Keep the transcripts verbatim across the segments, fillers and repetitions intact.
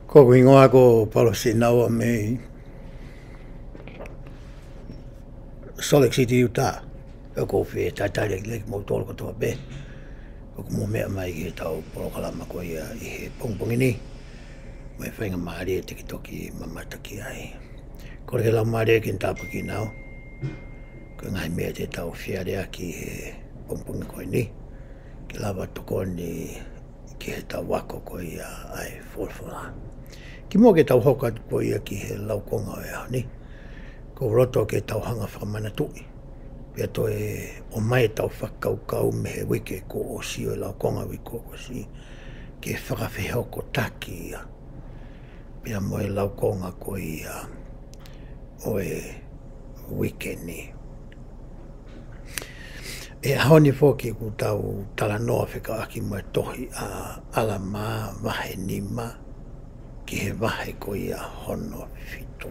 Ko hoku hingoa ko Palo Sinaua mei Salt Lake City, Utah. ʻOku ou fie talitali atu ki moutolu kotoa pē ʻoku mou meʻa mai ki heʻetau polokalama ko ia ʻi he pongipongi ni, mo e faingamālie te ke toki mamata ki ai. Kole ke Laumālie ke ne tāpuakiʻi kinaua. Ko e ngaahi meʻa te tau fealeaʻaki he pongipongi ko eni, ke lava tokoni ki heʻetau ako ko ia ʻa e folofola. Kimuʻa ke tau hoko atu ko ia ki he laukonga ʻo e ʻaho ni, ʻoku ou loto ke tau hanga ʻo fakamanatuʻi, pea toe ʻomai ʻetau fakakaukau mei he uike kuo ʻosi, ʻo e laukonga uike kuo ʻosi, ke fakafehokotaki ia pea mo e laukonga ko ia ʻo e uike ni. ʻI he ʻaho ni foki ʻoku tau talanoa fekauʻaki mo e tohi ʻa ʻAlamā vahe nima ki he vahe ko ia hono fitu.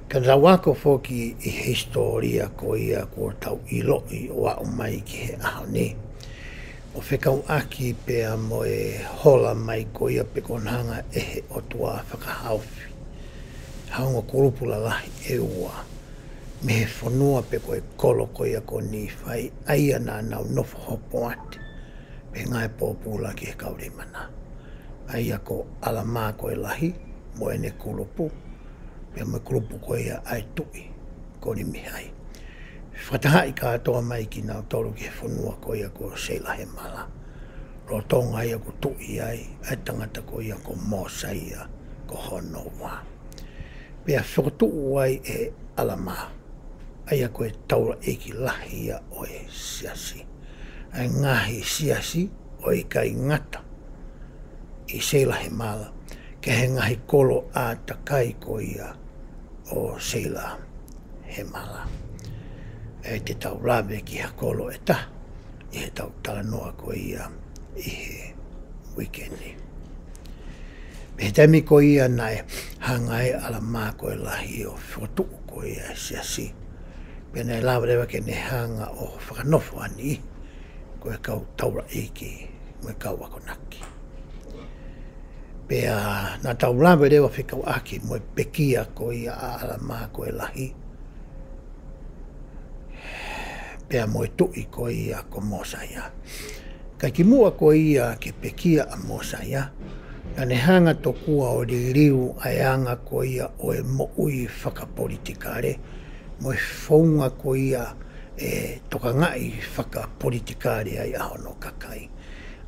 Ka tau ako foki ʻi he hisitōlia ko ia kuo tau ʻiloʻi ʻo aʻu mai ki he ʻaho ni, ʻo fekauʻaki pea mo e hola mai ko ia pe ko hono hanga ʻe he ʻOtua ʻo fakahaofi ha ongo kulupu lalahi ʻe ua mei he fonua pe ko e kolo ko ia ko Nīfai, ʻa ia naʻa nau nofo hopoate pe ngāue pōpula ki he kau Leimana. ʻA ia ko ʻAlamā ko e lahi mo ʻene kulupu, pea mo e kulupu ko ia ʻa e tuʻi ko Limihai. Fakatahaʻi kātoa mai kinautolu ki he fonua ko ia ko Seilahemala, lolotonga ia ʻoku tuʻi ai ʻa e tangata ko ia ko Mōsaia ko hono ua. Pea fokotuʻu ai ʻe ʻAlamā, ʻa ia ko e taulaʻeiki lahi ia ʻo e siasi, ʻa e ngaahi siasi ʻo ʻikai ngata ʻi Seilahemala, ka ʻi he ngaahi kolo ʻātakai ko ia ʻo Seilahemala. ʻE te tau lave ki ha kolo ʻe taha ʻi heʻetau talanoa ko ia ʻi he uike ni. Pea he taimi ko ia naʻe hanga ai ʻe ʻAlamā ko e lahi ʻo fokotuʻu ko ia e siasi, pea naʻe lava leva ke ne hanga ʻo fakanofo ha niʻihi ko e kau taulaʻeiki mo e kau akonaki. Pea naʻa tau lave leva fekauʻaki mo e pekia ko ia ʻa ʻAlamā ko e lahi, pea mo e tuʻi ko ia ko Mōsaia. Ka kimuʻa ko ia ke pekia ʻa Mōsaia, naʻa ne hanga tokua ʻo liliu ʻa e anga ko ia ʻo e moʻui fakapolitikale, mo e founga ko ia ʻe tokangaʻi fakapolitikale ai ʻa hono kakai.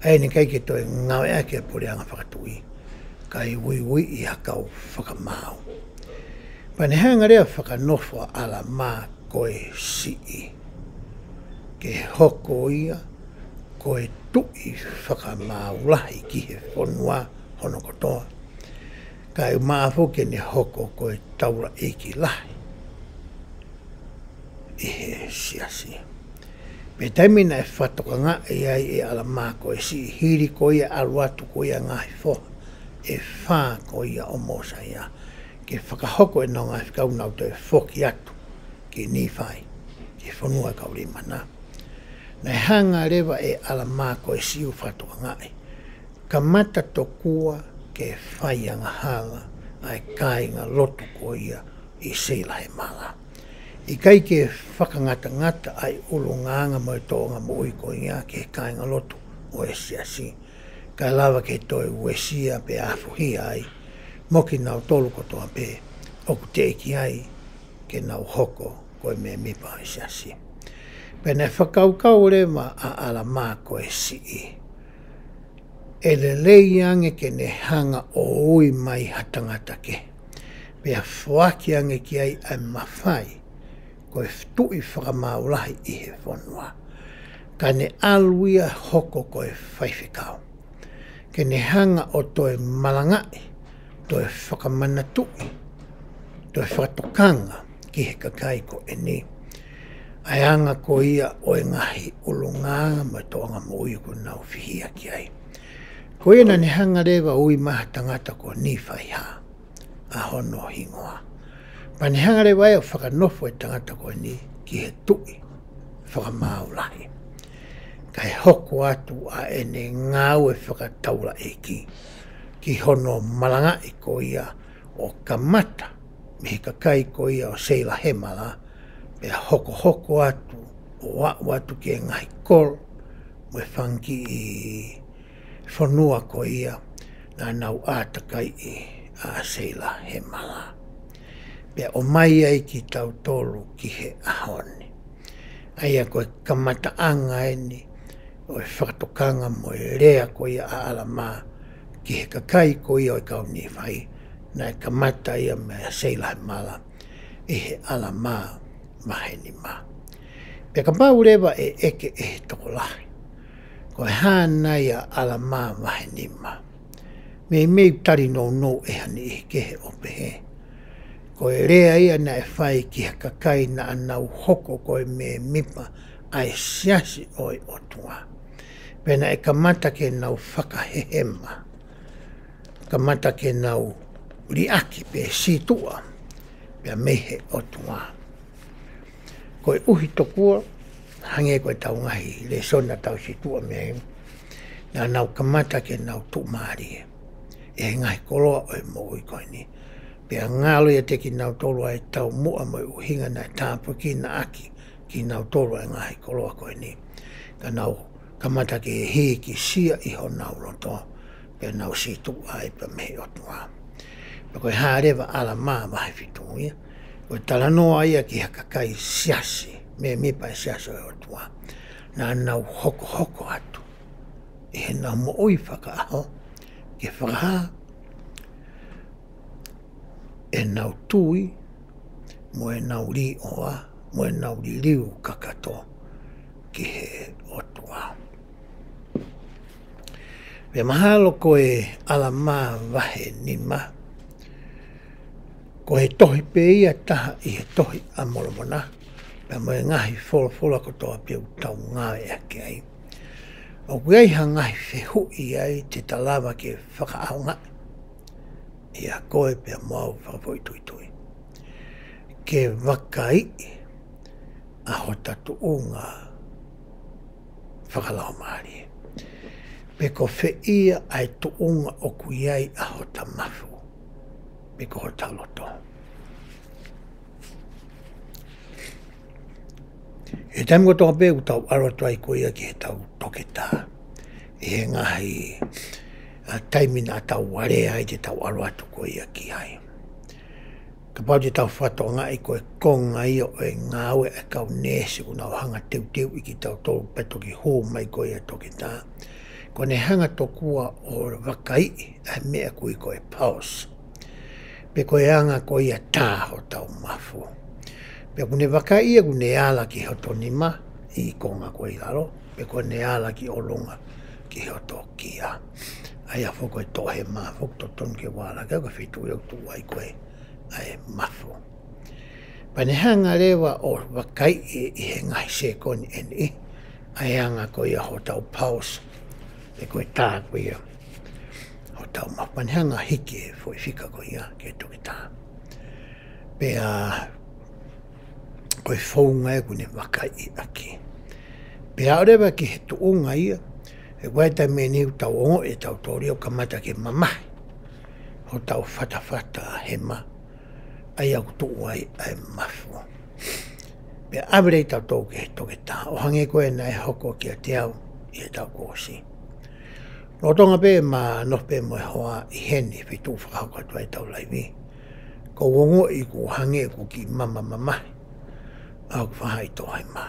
ʻA ia naʻe ʻikai ke toe ngāueʻaki ʻa e puleʻanga fakatuʻi, kae uiuiʻi ha kau fakamaau. Pea ne hanga leva ʻo fakanofo ʻa ʻAlamā ko e siʻi ke hoko ia ko e tuʻi fakamaau lahi ki he fonua hono kotoa, kae ʻumaʻā foki ke ne hoko ko e taulaʻeiki lahi ʻi he siasi. Pea taimi naʻe fakatokangaʻi ai ʻe ʻAlamā ko e siʻi, hili ko ia ʻalu atu ko ia ngaahi foha ʻe fā ko ia ʻo Mōsaia, ke fakahoko ʻenau ngaahi fekau, nau toe foki atu ki Nīfai, ki he fonua ʻo e kau Leimana. Naʻe hanga leva ʻe ʻAlamā ko e siʻi ʻo fakatokangaʻi, kamata tokua ke fai angahala ʻa e kāingalotu ko ia ʻi Seilahemala. ʻIkai ke fakangatangata ʻa e ʻulungaanga mo e tōʻonga moʻui ko ia ki he kāingalotu ʻo e siasi, kae lava ke toe uesia pea afuhia ai mo kinautolu kotoa pē ʻoku teʻeki ai ke nau hoko ko e mēmipa ʻo e siasi. Pea naʻe fakakaukau leva ʻa ʻAlamā ko e siʻi, ʻe lelei ange ke ne hanga ʻo ui mai ha tangata kehe, pea foaki ange ki ai ʻa e mafai ko e tuʻi fakamaau lahi ʻi he fonua, ka ne ʻalu ia hoko ko e faifekau, ke ne hanga ʻo toe malangaʻi, toe fakamanatuʻi, toe fakatokanga ki he kakai ko eni ʻa e anga ko ia ʻo e ngaahi ʻulungaanga mo e tōʻonga moʻui ʻoku nau fihia ki ai. Ko ia naʻa ne hanga leva ʻo ui mai ha tangata ko Nīfaihā ʻa hono hingoa. Pea ne hanga leva ʻo fakanofo e tangata ko eni ki he tuʻi fakamaau lahi, kae hoko atu ʻa ʻene ngāue fakataulaʻeiki ki hono malangaʻi ko ia ʻo kamata mei he kakai ko ia ʻo Seilahemala, pea hokohoko atu ʻo aʻu atu ki he ngaahi kolo mo e fanga kiʻi fonua ko ia naʻa nau ʻātakaiʻi ʻa Seilahemala. Pea ʻomai ai kitautolu ki he ʻaho ni, ʻa ia ko e kamataʻanga eni ʻo e fakatokanga mo e lea ko ia ʻa ʻAlamā ki he kakai ko ia ʻo e kau Nīfai, naʻe kamata ia mei Seilahemala ʻi he ʻAlamā vahe nima. Pea kapau leva ʻe ʻeke ʻe he tokolahi, ko e hā nai ʻa ʻAlamā vahe nima, meimei tali nounou ʻe ha niʻihi kehe ʻo pehē, ko e lea ia naʻe fai ki he kakai naʻa nau hoko ko e mēmipa ʻa e siasi ʻo e ʻOtua, pea naʻe kamata ke nau fakahehema, kamata ke nau liʻaki pe sītuʻa pea mei he ʻOtua. Koeʻuhi tokua, hangē ko e tau ngaahi lēsoni naʻa tau sītuʻa mei ai, naʻa nau kamata ke nau tuʻumālie ʻi he ngaahi koloa ʻo e moʻui ko eni. Pea ngalo ia ʻiate kinautolu ʻa e taumuʻa mo e ʻuhinga naʻe tāpuekina ʻaki kinautolu ʻa e ngaahi koloa ko eni, ka nau kamata ke hīkisia ʻi honau loto, pea nau sītuʻa ai pea mei he ʻOtua. Pea ko e hā leva ʻa ʻAlamā vahe fitu ia, ko e talanoa ia ki ha kakai siasi, mēmipa ʻa e siasi ʻo e ʻOtua, naʻa nau hokohoko atu ʻi heʻenau moʻui fakaʻaho ke fakahā ʻenau tui mo ʻenau līʻoa mo ʻenau liliu kakato ki he ʻOtua. Pea mahalo ko e ʻAlamā vahe nima, ko e tohi pē ia ʻe taha ʻi he Tohi ʻa Molomona, pea mo e ngaahi folofola kotoa pē ʻoku tau ngāueʻaki ai, ʻoku ʻi ai ha ngaahi fehuʻi ai te ta lava ke fakaʻaongaʻi ʻia koe pea mo au fakafoʻituitui, ke vakaiʻi ʻa hota tuʻunga fakalaumālie, pe ko fē ia ʻa e tuʻunga ʻoku ʻi ai ʻa hota mafu, pe ko hota loto. ʻI he taimi kotoa pē ʻoku tau ʻalu atu ai ko ia ki heʻetau toketā, ʻi he ngaahi, ʻa, taimi naʻa tau alea ai te tau ʻalu atu ko ia ki ai. Kapau te tau fakatokangaʻi ko e konga ia ʻo e ngāue ʻa e kau neesi ʻoku nau hanga teuteuʻi kitautolu pea toki hū mai ko ia toketā, ko ʻene hanga tokua ʻo vakaiʻi ʻa e meʻa ʻoku ui ko e pulse, pe ko e anga ko ia ʻo hotau mafu. Pea ʻoku ne vakaiʻi ia ʻoku ne ala ki hoto nima ʻi he konga ko ē ʻi lalo, pe ʻoku ne ala ki ʻolunga ki hoto kia. ʻA ia foki ko e toʻohema foki ʻoku totonu ke u ala ki ai, ko e feituʻu ia ʻoku tuʻu ai ko ē ʻa e mafu. Pea ne hanga leva ʻo vakaiʻi ʻi he ngaahi sekoni ʻe niʻihi ʻa e anga ko ia hotau pulse, pe ko e tā ko ia hotau mafu. Pea ne hanga hiki e foʻi fika ko ia ki he toketā. Pea ko e founga ʻoku ne vakaiʻi ʻaki. Pea aʻu leva ki he tuʻunga ia, he ko e taimi ʻe niʻihi ʻoku tau ongoʻi ʻe tautolu ia ʻoku kamata ke mamahi hotau fatafata hema, ʻa ia ʻoku tuʻu ai ʻa e mafu. Pea ʻave leva tautolu ki he toketā, ʻo hangē ko ia naʻe hoko kiate au ʻi heʻetau kōsi. Lolotonga pē ʻema nofo pē mo e hoa ʻi heni, feituʻu fakahoko atu ai ʻetau laivi, ʻoku ou ongoʻi ʻoku hangē ʻoku kiʻi mama mamahi ʻa hoku faʻahitoʻo hema.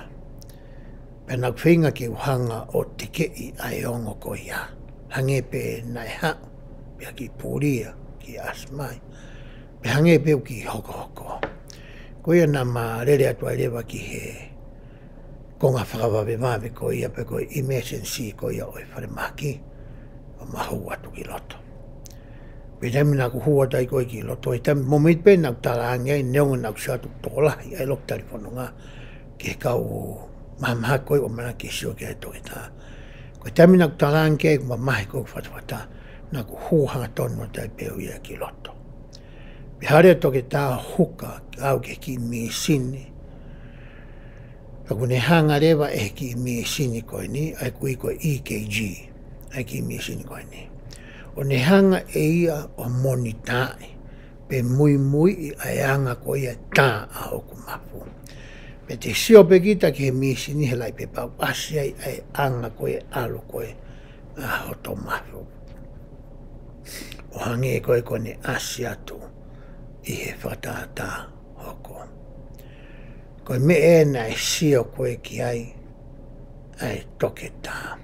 Pea naʻá ku feinga ke u hanga ʻo tekeʻi ʻa e ongo ko ia. Hangē pē naʻe haʻu, pea kiʻi pulia, kiʻi ʻasi mai. Pea hangē pē ʻoku kiʻi hokohoko. Ko ia naʻá ma lele atu ai leva ki he konga fakavavevave ko ia, pe ko e emergency ko ia ʻo e falemahaki, ʻo ma hū atu ki loto. Pea taimi naʻá ku hū atu ai ko ē ki loto, he taimi, mōmeniti pē naʻá ku talaange ai, neongo naʻá ku sio atu ʻoku tokolahi ʻa e loki talifononga ki he kau mahamahaki ko ē ʻoku ʻamanaki ke sio ki ai e toketā. Ko e taimi naʻá ku talaange ai ʻoku mamahi ko ē hoku fatafata, naʻá ku hū hangatonu atu ai pē au ia ki loto. Pea haʻu leva e toketā ʻo huka au ki he kiʻi mīsini. Pea ʻoku ne hanga leva ʻe he kiʻi mīsini ko eni, ʻa ia ʻoku ui ko e E K G, ʻa e kiʻi mīsini ko eni, ʻo ne hanga ʻe ia ʻo monitaaʻi pe muimuiʻi ʻa e anga ko ia e tā ʻa hoku mafu. Pea te sio pē kita ki he mīsini he laʻi pepa ʻoku ʻasi ai ʻa e anga ko ia e ʻalu ko ē ʻa hoto mafu, ʻo hangē ko ē ʻoku ne ʻasi atu ʻi he fakatātā hoko. Ko e meʻa ē naʻe sio ko ē ki ai ʻa e toketā.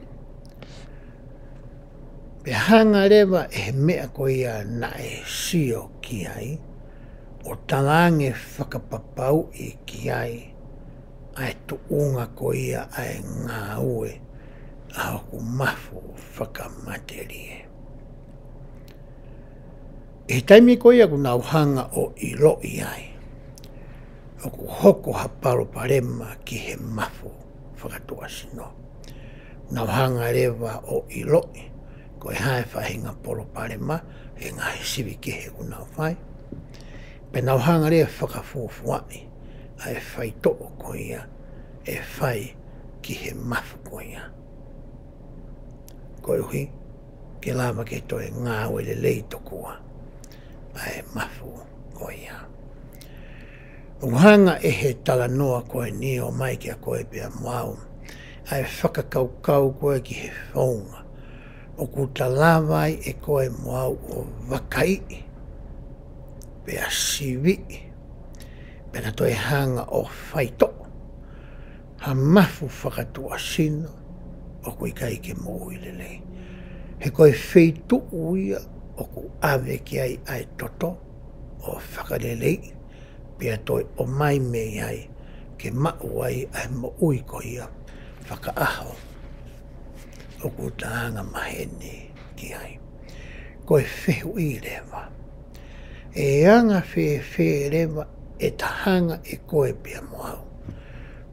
Pea hanga leva ʻe he meʻa ko ia naʻe sio ki ai, ʻo talaange fakapapauʻi ki ai ʻa e tuʻunga ko ia ʻa e ngāue ʻa hoku mafu fakamatelie. ʻI he taimi ko ia ʻoku nau hanga ʻo ʻiloʻi ai ʻoku hoko ha palopalema ki he mafu fakatuʻasino, nau hanga leva ʻo ʻiloʻi ko e hā e faʻahinga palopalema he ngaahi sivi kehe ʻoku nau fai. Pea nau hanga leva ʻo fakafuofuaʻi ʻa e faitoʻo ko ia ʻe fai ki he mafu ko ia, koeʻuhi ke lava ke toe ngāue lelei tokua ʻa e mafu ko ia. ʻOku hanga ʻe he talanoa ko eni ʻo ʻomai kiate koe pea mo au ʻa e fakakaukau ko ē ki he founga ʻoku ta lava ai ʻe koe mo au ʻo vakaiʻi, pea siviʻi, pea ta toe hanga ʻo faitoʻo ha mafu fakatuʻasino ʻoku ʻikai ke moʻui lelei. He ko e feituʻu ia ʻoku ʻave ki ai ʻa e toto ʻo fakaleleiʻi, pea toe ʻomai mei ai ke maʻu ai ʻa e moʻui ko ia fakaʻaho ʻoku ta anga maheni ki ai. Ko e fehuʻi leva, ʻe anga fēfē leva ʻeta hanga ʻe koe pea mo au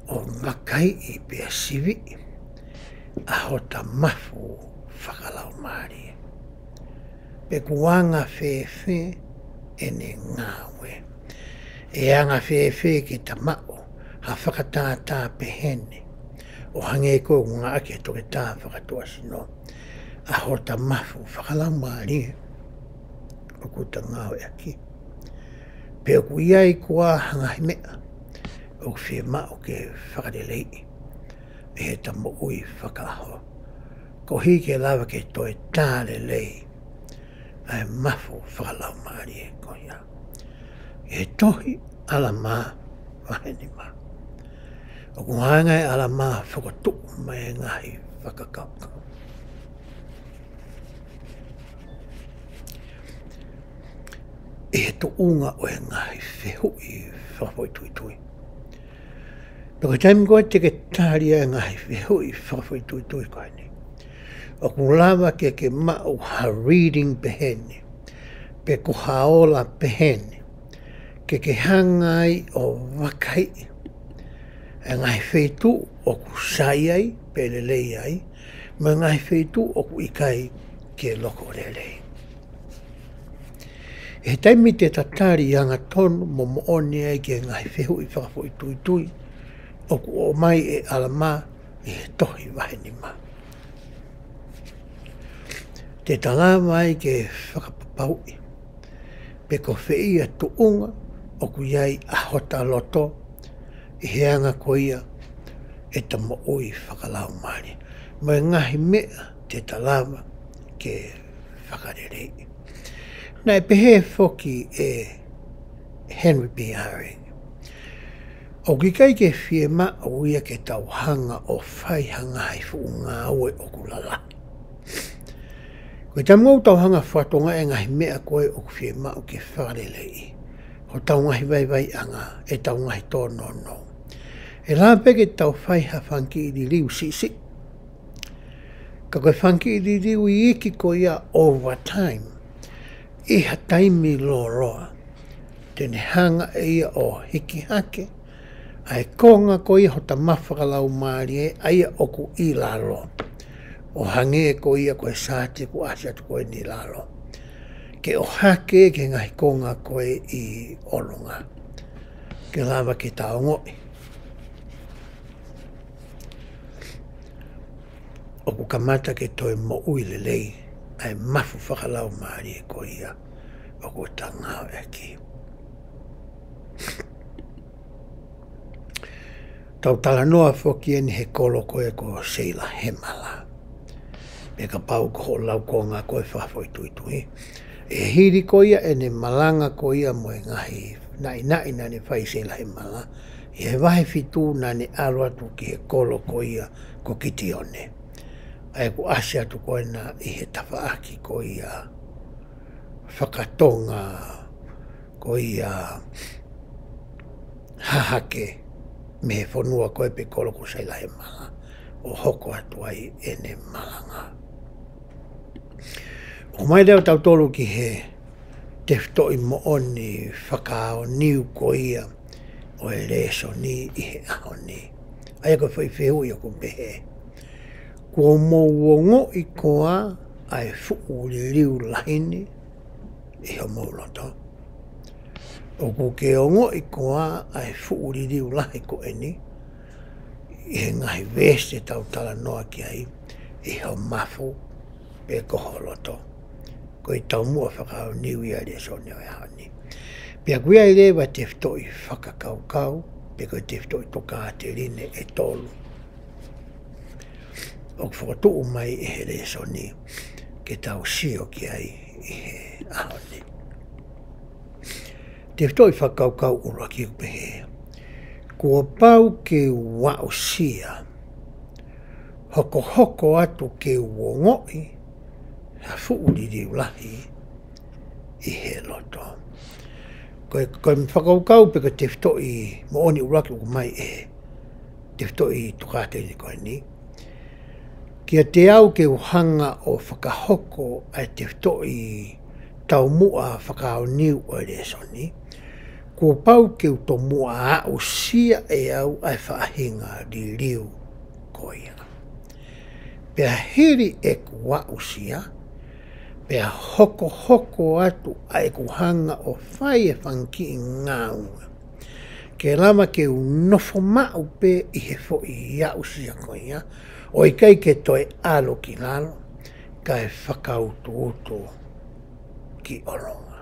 ʻo vakaiʻi pea siviʻi ʻa hota mafu fakalaumālie? Pe ʻoku anga fēfē ʻene ngāue? ʻE anga fēfē ke ta maʻu ha fakatātā pehē ni, ʻo hangē ko ē ʻoku ngāueʻaki ʻe he toketā fakatuʻasino, ʻa hota mafu fakalaumālie ʻoku ta ngāueʻaki? Pe ʻoku ʻi ai koā ha ngaahi meʻa ʻoku fiemaʻu ke fakaleleiʻi ʻe heʻeta moʻui fakaʻaho, koeʻuhi ke lava ke toe tā lelei ʻa e mafu fakalaumālie ko ia? ʻI he tohi ʻAlamā vahe nima, ʻoku hanga ʻe ʻAlamā ʻo fokotuʻu mai e ngaahi fakakaukau ʻi he tuʻunga ʻo e ngaahi fehuʻi fakafoʻituitui. Pea ko e taimi ko ē te ke tali ai e ngaahi fehuʻi fakafoʻituitui ko eni, ʻoku lava ke ke maʻu ha reading pehē ni, pe ko ha ola pehē ni, ke ke hanga ai ʻo vakaiʻi ʻa e ngaahi feituʻu ʻoku sai ai, pe lelei ai, mo e ngaahi feituʻu ʻoku ʻikai ke loko lelei. ʻI he taimi te ta tali angatonu mo moʻoni ai ki he ngaahi fehuʻi fakafoʻituitui ʻoku ʻomai ʻe ʻAlamā ʻi he tohi vahe nima, te ta lava ai ke fakapapauʻi pe ko fē ia tuʻunga ʻoku ʻi ai ʻa hota loto ʻi he anga ko ia ʻeta moʻui fakalaumālie, mo e ngaahi meʻa te ta lava ke fakaleleiʻi. Naʻe pehē foki ʻe Henry B. Eyring, ʻoku ʻikai ke fiemaʻu ia ke tau hanga ʻo fai ha ngaahi fuʻu ngāue ʻoku lalahi. Ko e taimi ʻoku tau hanga ʻo fakatokangaʻi e ngaahi meʻa ko ē ʻoku fiemaʻu ke fakaleleiʻi hotau ngaahi vaivaiʻanga, ʻetau ngaahi tōnounou, ʻe lava pē ke tau fai ha fanga kiʻi liliu siʻisiʻi. Ka ko e fanga kiʻi liliu iiki ko ia over time, ʻi ha taimi lōloa, te ne hanga ʻe ia ʻo hiki hake ʻa e konga ko ia hota mafu fakalaumālie, ʻa ia ʻoku ʻi lalo, ʻo hangē ko ia ko e saati kuo ʻasi atu ko eni ʻi lalo, ke ʻohake ki he ngaahi konga ko ē ʻi ʻolunga, ke lava ke ta ongoʻi ʻoku kamata ke toe moʻui lelei ʻa e mafu fakalaumālie ko ia ʻoku ta ngāueʻaki. Tau talanoa foki eni he kolo ko ē ko Seilahemala, pea kapau ko hoʻo laukonga ko ē fakafoʻituitui, ʻi he hili ko ia ʻene malanga ko ia mo e ngaahi naʻinaʻi naʻa ne fai ʻi Seilahemala, ʻi he vahe fitu naʻa ne ʻalu atu ki he kolo ko ia ko Kitione, ʻa ia kuo ʻasi atu ko ena ʻi he tafaʻaki ko ia fakatonga ko ia hahake mei he fonua ko ē pe kolo ko Seilahemala, ʻo hoko atu ai ʻene malanga. ʻOmai leva ʻa tautolu ki he tefitoʻi moʻoni fakaʻaoniu ko ia ʻo e lēsoni ʻi he ʻaho ni, ʻa ia ko e foʻi fehuʻi ʻoku pehē: Kuo mou ongoʻi koā ʻa e fuʻu liliu lahi ni ʻi homou loto? ʻOku ke ongoʻi koā ʻa e fuʻu liliu lahi ko eni ʻi he ngaahi veesi te tau talanoa ki ai, ʻi ho mafu pe ko ho loto? Ko e taumuʻa fakaʻaoniu ia ʻa e lēsoni ʻo e ʻaho ni. Pea ʻoku ʻi ai leva e tefitoʻi fakakaukau, pe ko e tefitoʻi tokāteline ʻe tolu ʻoku fokotuʻu mai ʻe he lēsoni ke tau sio ki ai ʻi he ʻaho ni. Tefitoʻi fakakaukau ʻuluaki ʻoku pehē: Kuo pau ke u aʻusia, hokohoko atu ke u ongoʻi ha fuʻu liliu lahi ʻi he loto. Ko e, ko e fakakaukau pe ko e tefitoʻi moʻoni ʻuluaki ʻoku ʻomai ʻe he tefitoʻi tokāteline ko eni, kiate au ke u hanga ʻo fakahoko ʻa e tefitoʻi taumuʻa fakaʻaoniu ʻo e lēsoni, kuo pau ke u tomuʻa aʻusia ʻe au ʻa e faʻahinga liliu ko ia. Pea hili ʻeku aʻusia, pea hokohoko atu ʻa ʻeku hanga ʻo fai e fanga kiʻi ngāue, ke lava ke u nofo maʻu pē ʻi he foʻi aʻusia ko ia, ʻo ʻikai ke toe ʻalu ki lalo, kae fakautuutu ki ʻolunga.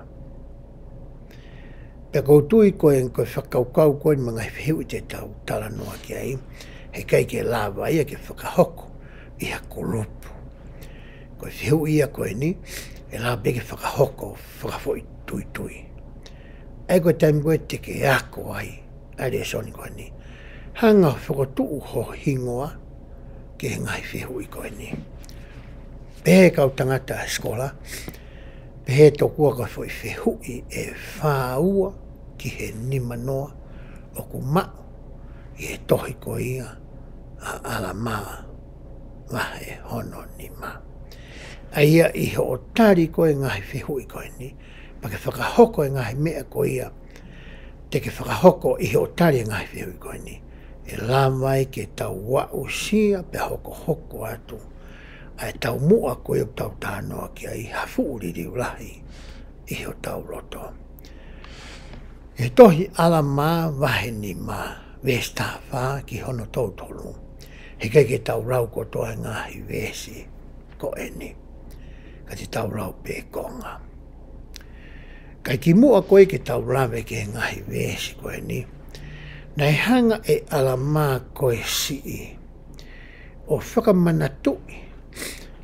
Pea ʻoku ou tui ko e, ko e fakakaukau ko eni mo e ngaahi fehuʻi te tau talanoa ki ai, he ʻikai ke lava ia ke fakahoko ʻi ha kulupu. Ko e fehuʻi ia ko eni, ʻe lava pē ke fakahoko fakafoʻituitui. ʻA ia ko e taimi ko ē te ke ako ai ʻa e lēsoni ko eni, hanga ʻo fokotuʻu ho hingoa ki he ngaahi fehuʻi ko eni. Pehē ʻe he kau tangata sikola, pehē tokua ko e foʻi fehuʻi ʻe fā ua ki he nima noa ʻoku maʻu ʻi he tohi ko ia ʻa ʻAlamā vahe hono nima. ʻA ia ʻi hoʻo tali ko ē ngaahi fehuʻi ko eni, pea ke fakahoko e ngaahi meʻa ko ia te ke fakahoko ʻi hoʻo tali e ngaahi fehuʻi ko eni, ʻe lava ai ke tau aʻusia pea hokohoko atu ʻa e taumuʻa ko ia ʻoku tau talanoa ki ai, ha fuʻu liliu lahi ʻi hotau loto. ʻI he tohi ʻAlamā vahe nima, veesi taha fā ki hono tolu tolu, heʻikai ke tau lau kotoa e ngaahi veesi ko eni, ka te tau lau pē konga. Ka kimuʻa ko ia ke tau lave ki he ngaahi veesi ko eni, naʻe hanga ʻe ʻAlamā ko e siʻi ʻo fakamanatuʻi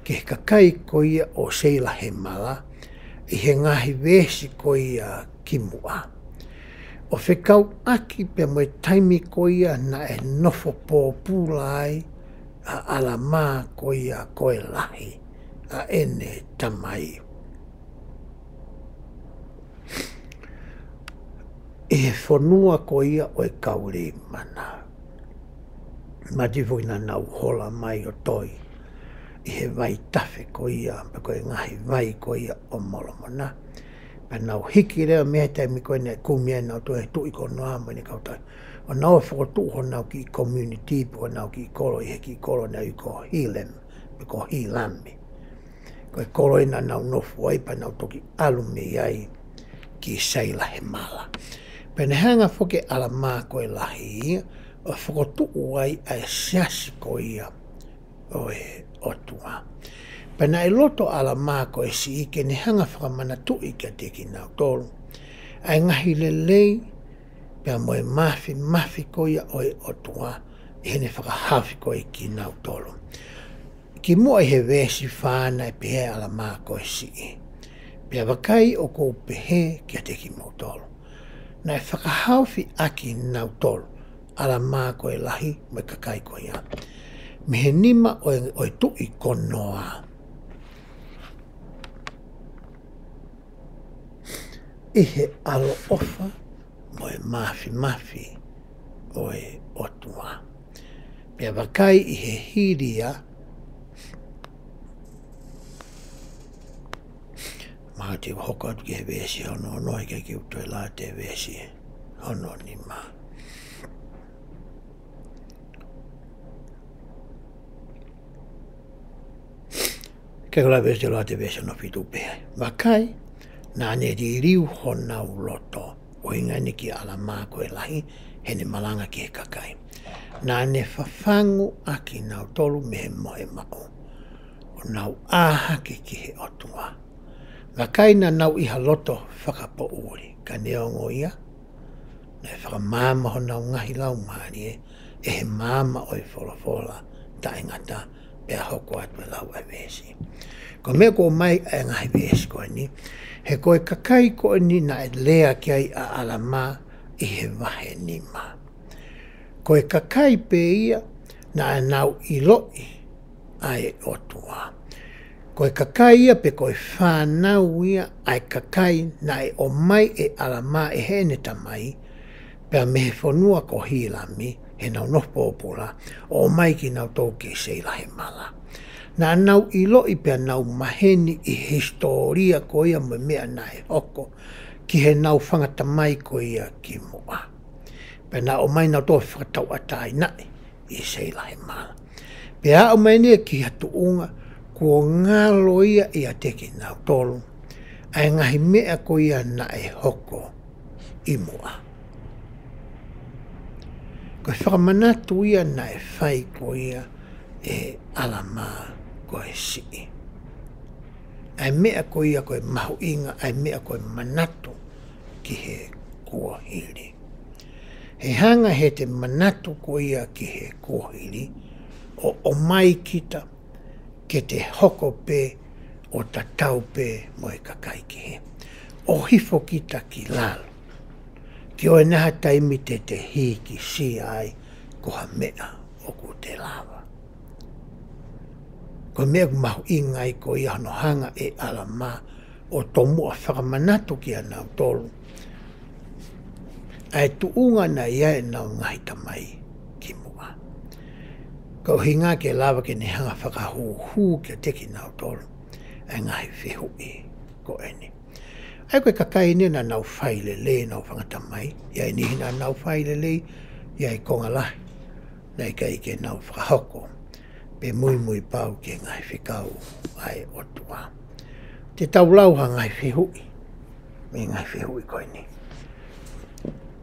ki he kakai ko ia ʻo Seilahemala ʻi he ngaahi veesi ko ia kimuʻa, ʻo fekauʻaki pea mo e taimi ko ia naʻe nofo pōpula ai ʻa ʻAlamā ko ia ko e lahi, ʻa ʻene tamai, ʻi he fonua ko ia ʻo e kau Leimana. Mātiu foki naʻa nau hola mai ʻo toi ʻi he vaitafe ko ia, pe ko e ngaahi vai ko ia ʻo Molomona. Pea nau hiki leva mei he taimi ko eni naʻe kumi ai nautolu ʻe he tuʻi ko Noa mo ʻene kau tauhi, ʻo nau fokotuʻu honau kiʻi community, pe ko honau kiʻi kolo, ʻi he kiʻi kolo naʻe ui ko Hilem, pe ko Hilami. Ko e kolo ia naʻa nau nofo ai pea nau toki ʻalu mei ai ki Seilahemala. Pea naʻe hanga foki ʻe ʻAlamā ko e lahi ʻo fokotuʻu ai ʻa e siasi ko ia ʻo e ʻOtua. Pea naʻe loto ʻa ʻAlamā ko e siʻi ke ne hanga fakamanatuʻi kiate kinautolu ʻa e ngaahi lelei pea mo e mafimafi ko ia ʻo e ʻOtua ʻi heʻene fakahaofi ko ē kinautolu. Kimuʻa ʻi he veesi fā naʻe pehē ʻe ʻAlamā ko e siʻi, pea vakai ʻoku ou pehē kiate kimoutolu. Naʻe fakahaofi ʻaki nautolu ʻa ʻAlamā ko e lahi mo e kakai ko ia mei he nima ʻo e, ʻo e tuʻi ko Noa, ʻi he ʻaloʻofa mo e mafimafi ʻo e ʻOtua. Pea vakai ʻi he hili ia, ma te u hoko atu ki he veesi hono ono, ʻikai ke u toe lau atu e veesi hono nima. Ke u lau e veesi, te u lau atu e veesi hono fitu pē. Vakai, naʻa ne liliu honau loto, ʻuhinga eni kia ʻAlamā ko e lahi, heʻene malanga ki he kakai. Naʻa ne fafangu ʻa kinautolu mei he mohe maʻu, ʻo nau ʻā hake ki he ʻOtua. Vakai, naʻa nau ʻi ha loto fakapoʻuli, ka neongo ia, naʻe fakamaama honau ngaahi laumālie ʻe he maama ʻo e folofola taʻengata, pea hoko atu e lau ʻa e veesi. Ko e meʻa ʻoku ʻomai ʻa e ngaahi veesi ko eni, he ko e kakai ko eni naʻe lea ki ai ʻa ʻAlamā ʻi he vahe nima, ko e kakai pē ia naʻa nau ʻiloʻi ʻa e ʻOtua. Ko e kakai ia pe ko e fānau ia ʻa e kakai naʻe ʻomai ʻe ʻAlamā ʻe heʻene tamai, pea mei he fonua ko Hilami, heʻenau nofo pōpula, ʻo ʻomai kinautolu ki Seilahemala. Naʻa nau ʻiloʻi pea nau maheni ʻi he hisitōlia ko ia mo e meʻa naʻe hoko ki heʻenau fanga tamai ko ia kimuʻa. Pea naʻe ʻomai nautolu ʻo fakatauʻatāinaʻi ʻi Seilahemala. Pea aʻu mai eni ki ha tuʻunga kuo ngalo ia ʻiate kinautolu ʻa e ngaahi meʻa ko ia naʻe hoko ʻi muʻa. Ko e fakamanatu ia naʻe fai ko ia ʻe ʻAlamā ko e siʻi, ʻa e meʻa ko ia ko e mahuʻinga, ʻa e meʻa ko e manatu ki he kuohili. He hanga heʻete manatu ko ia ki he kuohili ʻo ʻomai kita ke te hoko pē ʻo tatau pē mo e kakai kehe, ʻo hifo kita ki lalo, ke ʻoua naʻa ha taimi te te hīkisia ai ko ha meʻa ʻoku te lava. Ko e meʻa ʻoku mahuʻinga ai ko ia hono hanga ʻe ʻAlamā ʻo tomuʻa fakamanatu kia nautolu ʻa e tuʻunga naʻe ʻi ai ʻenau ngaahi tamai kimuʻa. Ko e ʻuhinga ke lava ke ne hanga fakahūhū kiate kinautolu ʻa e ngaahi fehuʻi ko eni. ʻA ia ko e kakai ni naʻa nau fai lelei ʻenau fanga tamai, ʻi ai e niʻihi naʻa nau fai lelei ʻi he konga lahi, naʻe ʻikai ke nau fakahoko pe muimui pau ki he ngaahi fekau ʻa e ʻOtua. Te tau lau ha ngaahi fehuʻi mei he ngaahi fehuʻi ko eni.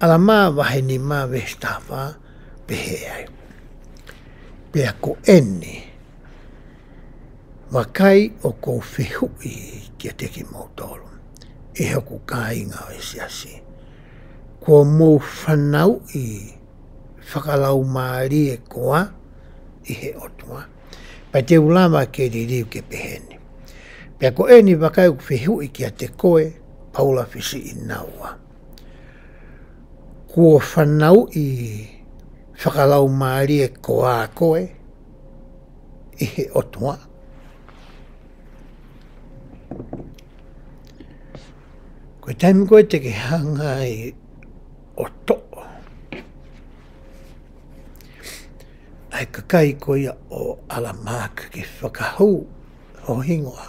ʻAlamā vahe nima veesi taha fā, pehē ai: Pea ko eni, vakai ʻoku ou fehuʻi kiate kimoutolu, ʻe hoku kāinga ʻo e siasi, kuo mou fanauʻi fakalaumālie koā ʻi he ʻOtua? Pea te u lava ke liliu ke pehē ni. Pea ko eni, vakai ʻoku ou fehuʻi kiate koe, Paula Fisiʻinaua, kuo fanauʻi fakalaumālie koā koe ʻi he ʻOtua? Ko e taimi ko ē te ke hanga ai ʻo toʻo ʻa e kakai ko ia ʻo ʻAlamā ke fakahū ho hingoa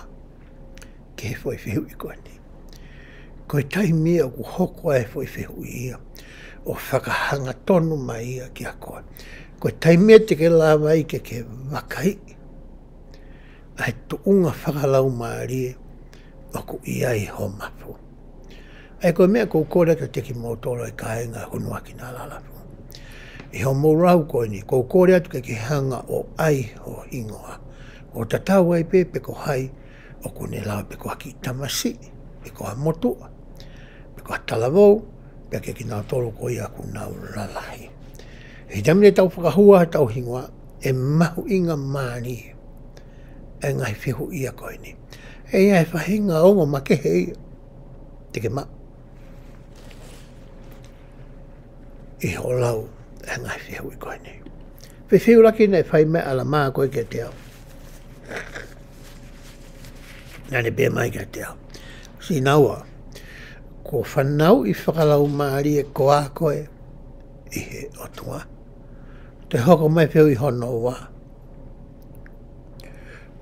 ki he foʻi fehuʻi ko eni, ko e taimi ia ʻoku hoko ai e foʻi fehuʻi ia ʻo fakahangatonu mai ia kiate koe. Ko e taimi ia te ke lava ai ke ke vakaiʻi ʻa e tuʻunga fakalaumālie ʻoku ʻi ai ho mafu. ʻA ia ko e meʻa ʻoku ou kole atu kiate kimoutolu ʻa e kāinga Hunuaki Nuʻa Lalafu, ʻi hoʻomou lau ko eni, ʻoku ou kole atu ke ke hanga ʻo ʻai ho hingoa, ʻo tatau ai pē pe ko hai ʻoku ne lau, pe ko ha kiʻi tamasiʻi, pe ko ha motuʻa, pe ko ha talavou, pea kiate kinautolu ko ia ʻoku nau lalahi. ʻI he taimi te tau fakahū ai hotau hingoa, ʻe mahuʻingamālie ʻa e ngaahi fehuʻi ia ko eni. ʻE ʻi ai e faʻahinga ongo makehe ia te ke maʻu ʻi hoʻo lau ʻa e ngaahi fehuʻi ko eni. Fefeulaki naʻe fai mai ʻe ʻAlamā ko ē kiate au. Naʻa ne pehē mai kiate au: Sinaua, kuo fanauʻi fakalaumālie koā koe ʻi he ʻOtua? Toe hoko mai fehuʻi hono ua: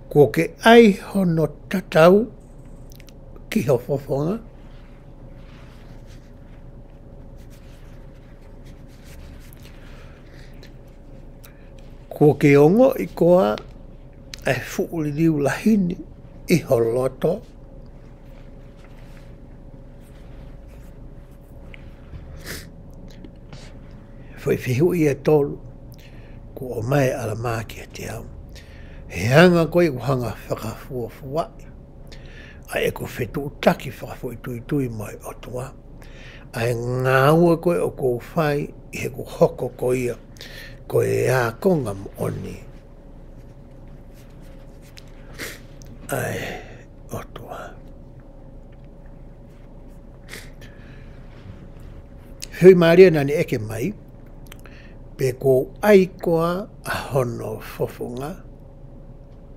Kuo ke ʻai hono tatau ki ho fofonga? Kuo ke ongoʻi koā ʻa e fuʻu liliu lahi ni ʻi ho loto? Foʻi fehuʻi ʻe tolu kuo ʻomai ʻe ʻAlamā kiate au, he anga ko ia ʻeku hanga fakafuofuaʻi ʻa ʻeku fetuʻutaki fakafoʻituitui mo e ʻOtua, ʻa e ngāue ko ē ʻoku ou fai ʻi heʻeku hoko ko ia ko e ākonga moʻoni ʻa e ʻOtua. Fehuʻi mālie naʻa ne ʻeke mai, pe kuo u ʻai koā ʻa hono fofonga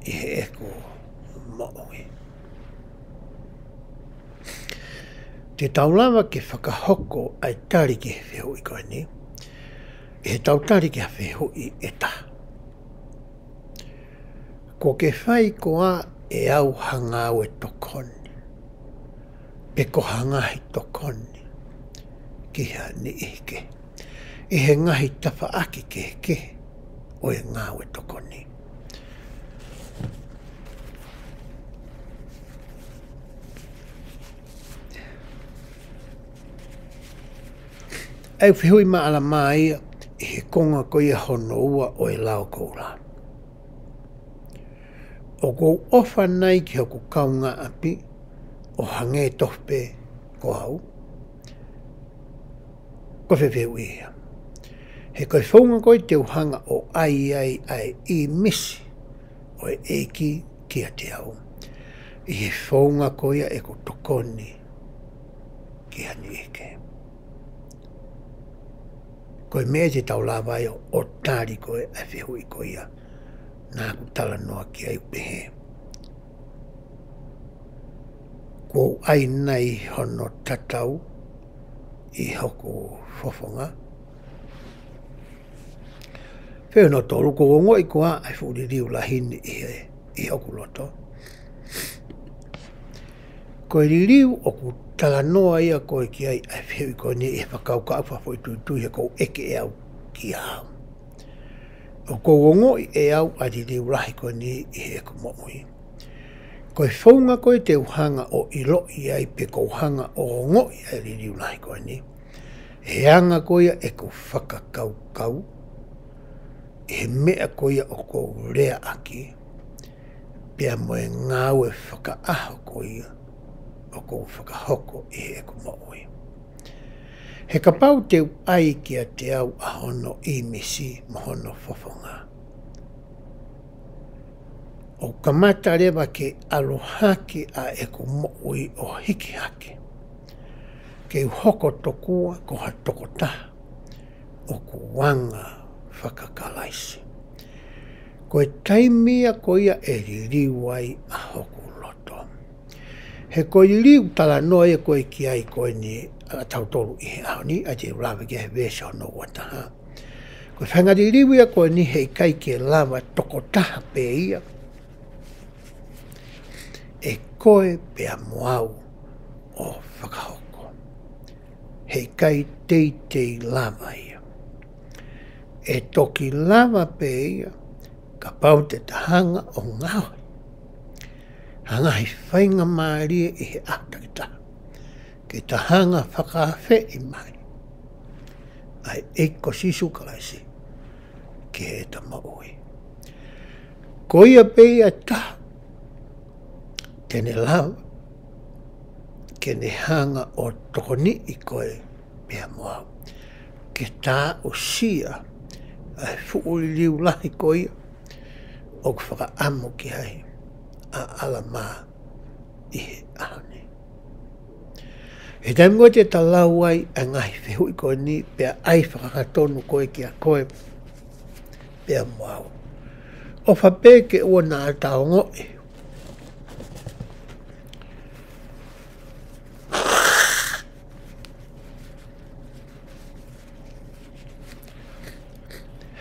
ʻi heʻeku moʻui? Te tau lava ke fakahoko ʻa e tali ki he fehuʻi ko eni ʻi heʻetau tali ki ha fehuʻi ʻe taha. Kuo ke fai koā ʻe au ha ngāue tokoni, pe ko ha ngaahi tokoni ki ha niʻihi kehe, ʻi he ngaahi tafaʻaki kehekehe ʻo e ngāue tokoni? ʻA ia ʻoku fehuʻi mai ʻe ʻAlamā ia ʻi he konga ko ia hono ua ʻo e lao koula. ʻOku ou ʻofa nai ki hoku kaungāʻapi ʻo hangē tofu pē ko au? Ko e fefehuʻi ia. He ko e founga ko ē te u hanga ʻo ʻai ai ʻa e ʻīmisi ʻo e ʻEiki kiate au, ʻi he founga ko ia ʻeku tokoni ki ha niʻihi kehe. Ko e meʻa te tau lava ai ʻo, ʻo tali ko ē ʻa e fehuʻi ko ia naʻa ku talanoa ki ai ʻo pehē: Kuo u ʻai nai hono tatau ʻi hoku fofonga? Fehuʻi hono tolu: Kuo u ongoʻi koā ʻa e fuʻu liliu lahi ni ʻi he, ʻi hoku loto? Ko e liliu ʻoku talanoa ia ko ē ki ai ʻa e fehuʻi ko eni ʻi he fakakaukau fakafoʻituitui he ʻoku ou ʻeke ʻe au kia au. ʻOku ou ongoʻi ʻe au ʻa e liliu lahi ko eni ʻi heʻeku moʻui. Ko e founga ko ē te u hanga ʻo ʻiloʻi ai pe ʻoku ou hanga ʻo ongoʻi ʻa e liliu lahi ko eni, he anga ko ia ʻeku fakakaukau, ʻi he meʻa ko ia ʻoku ou leaʻaki, pea mo e ngāue fakaʻaho ko ia ʻoku ou fakahoko ʻi heʻeku moʻui. He kapau te u ʻai kiate au ʻa hono ʻīmisi mo hono fofonga, ʻoku kamata leva ke ʻalu hake ʻa ʻeku moʻui ʻo hiki hake ke u hoko tokua ko ha tokotaha ʻoku anga faka-Kalaisi. Ko e taimi ia ko ia ʻe liliu ai ʻa hoku loto. He ko e liliu talanoa ia ko ē ki ai ko eni ʻa tautolu ʻi he ʻaho ni, ʻa ia te u lave ki ai he veesi hono ua taha. Ko e faʻahinga liliu ia ko eni heʻikai ke lava tokotaha pē ia, ʻe koe pea mo au ʻo fakahoko. Heʻikai teitei lava ia. ʻE toki lava pē ia kapau te ta hanga ʻo ngāue ha ngaahi faingamālie ʻi he ʻaho takitaha ke ta hanga fakaafeʻi mai ʻa e ʻEiki ko Sīsū Kalaisi ki heʻeta moʻui. Ko ia pē ia taha te ne lava ke ne hanga ʻo tokoniʻi koe pea mo au ke ta aʻusia ʻa e fuʻu liliu lahi ko ia ʻoku fakaʻamu ki ai ʻa ʻAlamā ʻi he ʻaho ni. He taimi ko ē te ta lau ai ʻa e ngaahi fehuʻi ko eni pea ʻai fakahangatonu ko ē kia koe pea mo au, ʻofa pē ke ʻoua naʻa ta ongoʻi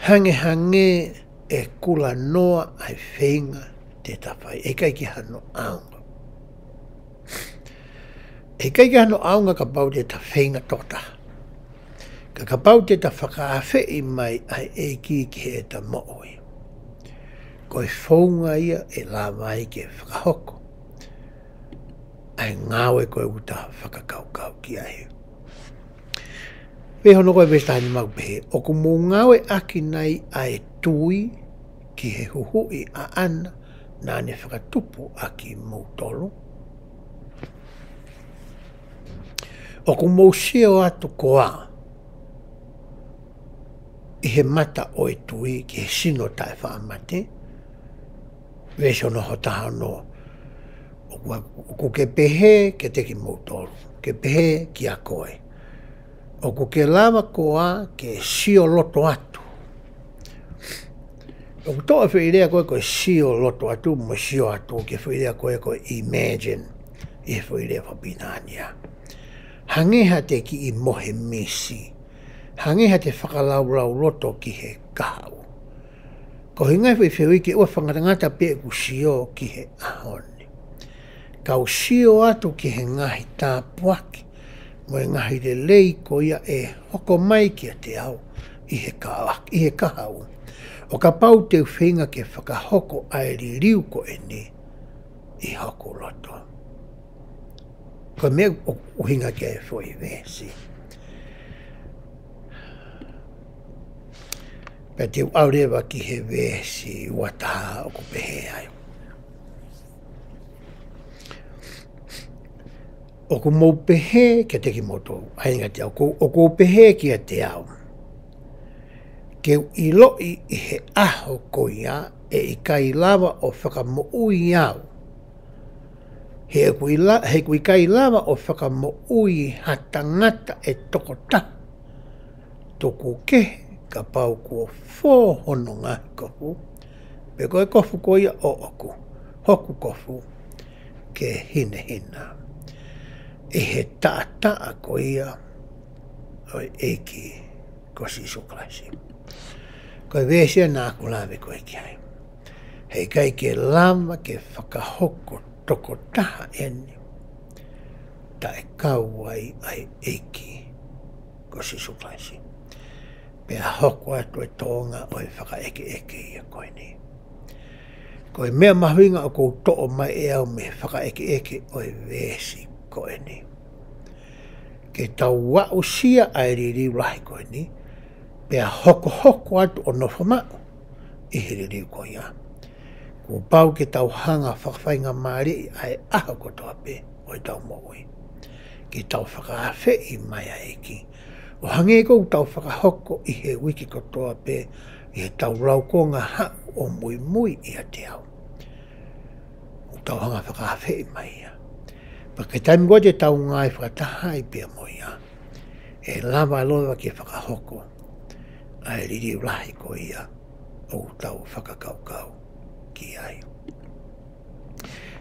hangehangē ʻe kulanoa ʻa e feinga te ta fai. ʻE ʻikai ke hano ʻaonga. ʻE ʻikai ke hano ʻaonga kapau te ta feinga tokotaha. Ka kapau te ta fakaafeʻi mai ʻa e ʻEiki ki heʻeta moʻui, ko e founga ia ʻe lava ai ke fakahoko ʻa e ngāue ko ē ʻoku ta fakakaukau ki ai. Pea hono ko e veesi taha nima ʻoku pehē, ʻoku mou ngāueʻaki nai ʻa e tui ki he huhuʻi ʻaʻana naʻa ne fakatupu ʻaki moutolu? ʻOku mou sio atu koā ʻi he mata ʻo e tui ki he sino taʻefaʻamate? Veesi hono taha ono. ʻOku, ʻoku ke pehē kiate kimoutolu, ke pehē kia koe, ʻoku ke lava koā ke sio loto atu? ʻOku toʻo e foʻi lea ko ē ko e sio loto atu mo e sio atu ki he foʻi lea ko ē ko e imagine ʻi he foʻi lea fakapilitānia. Hangē ha te kiʻi mohe misi, hangē ha te fakalaulauloto ki he kahaʻu. Ko e ʻuhinga e foʻi fehuʻi ke ʻoua fakangatangata pē ʻeku sio ki he ʻaho ni, kau sio atu ki he ngaahi tāpuaki mo e ngaahi lelei ko ia ʻe hoko mai kiate au ʻi he ka-, ʻi he kahaʻu, ʻo kapau te u feinga ke fakahoko ʻa e liliu ko eni ʻi hoku loto. Ko e meʻa ʻoku ʻuhinga ki ai e foʻi veesi. Pea te u ʻalu leva ki he veesi ua taha ʻoku pehē ai. ʻOku mou pehē kiate kimoutolu, ʻa ia kiate au, ʻoku, ʻoku ou pehē kiate au, ke u ʻiloʻi ʻi he ʻaho ko ia ʻe ʻikai lava ʻo fakamoʻui au. He ʻoku ʻi la-, he ʻoku ʻikai lava ʻo fakamoʻui ha tangata ʻe toko taha tuku kehe kapau kuo fō hono ngaahi kofu, pe ko e kofu ko ia ʻoʻoku, hoku kofu, ke hinehina ʻi he taʻataʻa ko ia ʻo e ʻEiki ko Sīsū Kalaisi. Ko e veesi ia naʻa ku lave ko ē ki ai. Heʻikai ke lava ke fakahoko tokotaha eni taʻekau ai ʻa e ʻEiki ko Sīsū Kalaisi. Pea hoko atu e tōʻonga ʻo e fakaʻekeʻeke ia ko eni. Ko e meʻa mahuʻinga ʻoku ou toʻo mai ʻe au mei he fakaʻekeʻeke ʻo e veesi ko eni, ke tau aʻusia ʻa e liliu lahi ko eni, pea hokohoko atu ʻo nofo maʻu ʻi he liliu ko ia. Kuo pau ke tau hanga fakafaingamālieʻi ʻa e ʻaho kotoa pē ʻo ʻetau moʻui, ke tau fakaafeʻi mai ʻa e ʻEiki, ʻo hangē ko ʻetau fakahoko ʻi he uike kotoa pē, ʻi heʻetau laukonga Haʻu ʻo Muimui ʻIate Au. ʻOku tau hanga fakaafeʻi mai ia. Pea ko e taimi ko ē te tau ngāue fakataha ai pea mo ia, ʻe lava leva ke fakahoko ʻa e liliu lahi ko ia ʻoku tau fakakaukau ki ai.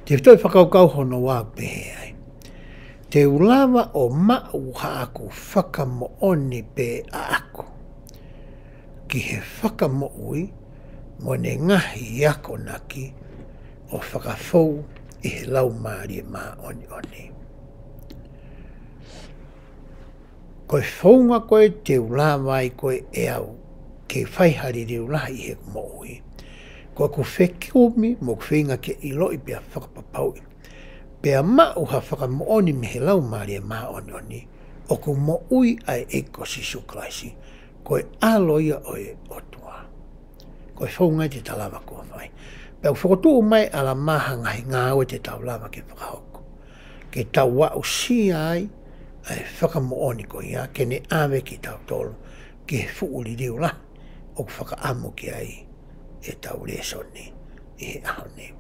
Tefito e fakakaukau hono ua ʻoku pehē ai: Te u lava ʻo maʻu haʻaku fakamoʻoni pē ʻaʻaku ki he Fakamoʻui mo ʻene ngaahi akonaki ʻo fakafou ʻi he Laumālie Māʻoniʻoni. Ko e founga ko ē te u lava ai ko ē ʻe au ke fai ha liliu lahi ʻi heʻeku moʻui, ko ʻeku fekumi mo ʻeku feinga ke ʻiloʻi pea fakapapauʻi pea maʻu ha fakamoʻoni mei he Laumālie Māʻoniʻoni ʻoku moʻui ʻa e ʻEiki ko Sīsū Kalaisi, ko e ʻAlo ia ʻo e ʻOtua. Ko e founga ia te ta lava ko ē ʻo fai. Pea ʻoku fokotuʻu mai ʻe ʻAlamā ha ngaahi ngāue te tau lava ke fakahoko, ke tau aʻusia ai ʻa e fakamoʻoni ko ia, ke ne ʻave kitautolu ki he fuʻu liliu lahi ʻoku fakaʻamu ki ai ʻetau lēsoni ʻi he ʻaho ni.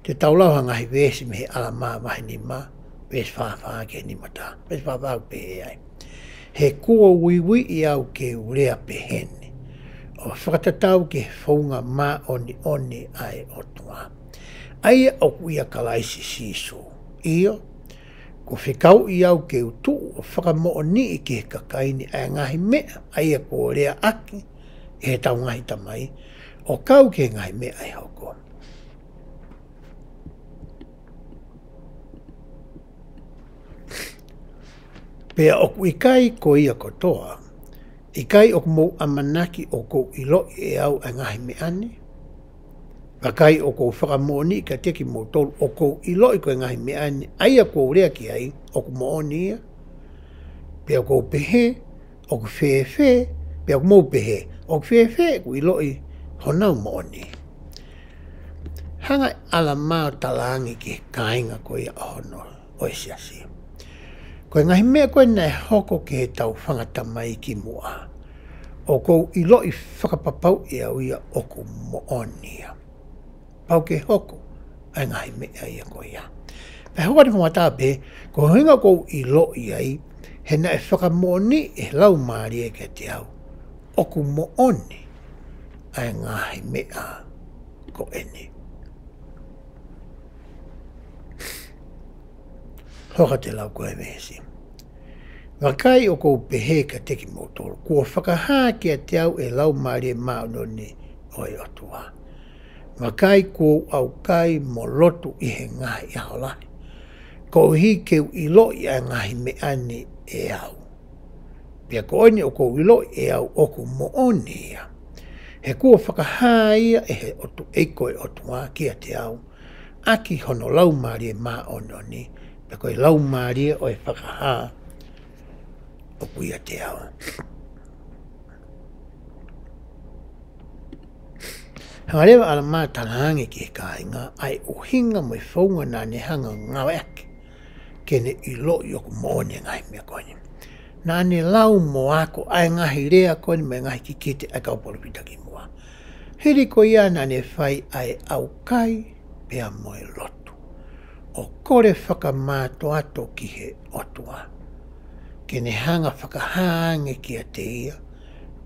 Te tau lau ha ngaahi veesi mei he ʻAlamā vahe nima, veesi fā fā ki he nima taha. Veesi fā fā ʻoku pehē ai: He kuo uiuiʻi au ke u lea pehē ni, ʻo fakatatau ki he founga māʻoniʻoni ʻa e ʻOtua, ʻa ia ʻoku ʻia Kalaisi Sīsū. ʻIo, kuo fekauʻi au ke u tuʻu ʻo fakamoʻoniʻi ki he kakai ni ʻa e ngaahi meʻa ʻa ia kuo leaʻaki ʻe heʻetau ngaahi tamai, ʻo kau ki he ngaahi meʻa ʻe hoko. Pea ʻoku ʻikai ko ia kotoa, ʻikai ʻoku mou ʻamanaki ʻoku ou ʻiloʻi ʻe au ʻa e ngaahi meʻa ni? Vakai, ʻoku ou fakamoʻoniʻi kiate kimoutolu ʻoku ou ʻiloʻi ko e ngaahi meʻa ni ʻa ia kuo u lea ki ai ʻoku moʻoni ia. Pea ʻoku ou pehē, ʻoku fēfē, pea ʻoku mou pehē, ʻoku fēfē ʻeku ʻiloʻi honau moʻoni? Hanga ʻe ʻAlamā ʻo talaange ki he kāinga ko ia ʻo hono, ʻo e siasi, ko e ngaahi meʻa ko ē naʻe hoko ki heʻetau fanga tamai kimuʻa, ʻoku ou ʻiloʻi fakapapauʻi ʻe au ia ʻoku moʻoni ia. Pau ke hoko ʻa e ngaahi meʻa ia ko ia. Pea hoko atu e fakamatala pē, ko e ʻuhinga ʻoku ou ʻiloʻi ai, he naʻe fakamoʻoniʻi ʻe he Laumālie kiate au ʻoku moʻoni ʻa e ngaahi meʻa ko eni. Hoko atu e lau ko ē veesi: Vakai, ʻoku ou pehē kiate kimoutolu, kuo fakahā kiate au ʻe he Laumālie Māʻoniʻoni ʻo e ʻOtua. Vakai, kuo u ʻaukai mo lotu ʻi he ngaahi ʻaho lahi, koeʻuhi ke u ʻiloʻi ʻa e ngaahi meʻa ni ʻe au. Pea ko eni ʻoku ou ʻiloʻi ʻe au ʻoku moʻoni ia, he kuo fakahā ia ʻe he ʻOtu-, ʻEiki ko e ʻOtua kiate au, ʻaki hono Laumālie Māʻoniʻoni, pea ko e Laumālie ʻo e fakahā ʻoku ʻiate au. Hanga leva ʻe ʻAlamā ʻo talaange ki he kāinga ʻa e ʻuhinga mo e founga naʻa ne hanga ʻo ngāueʻaki ke ne ʻiloʻi ʻoku moʻoni e ngaahi meʻa ko eni. Naʻa ne lau mo ako ʻa e ngaahi lea ko eni mo e ngaahi kikite ʻa e kau palōfita kimuʻa. Hili ko ia naʻa ne fai ʻa e ʻaukai pea mo e lotu, ʻo kole fakamātoato ki he ʻOtua, ke ne hanga fakahā ange kiate ia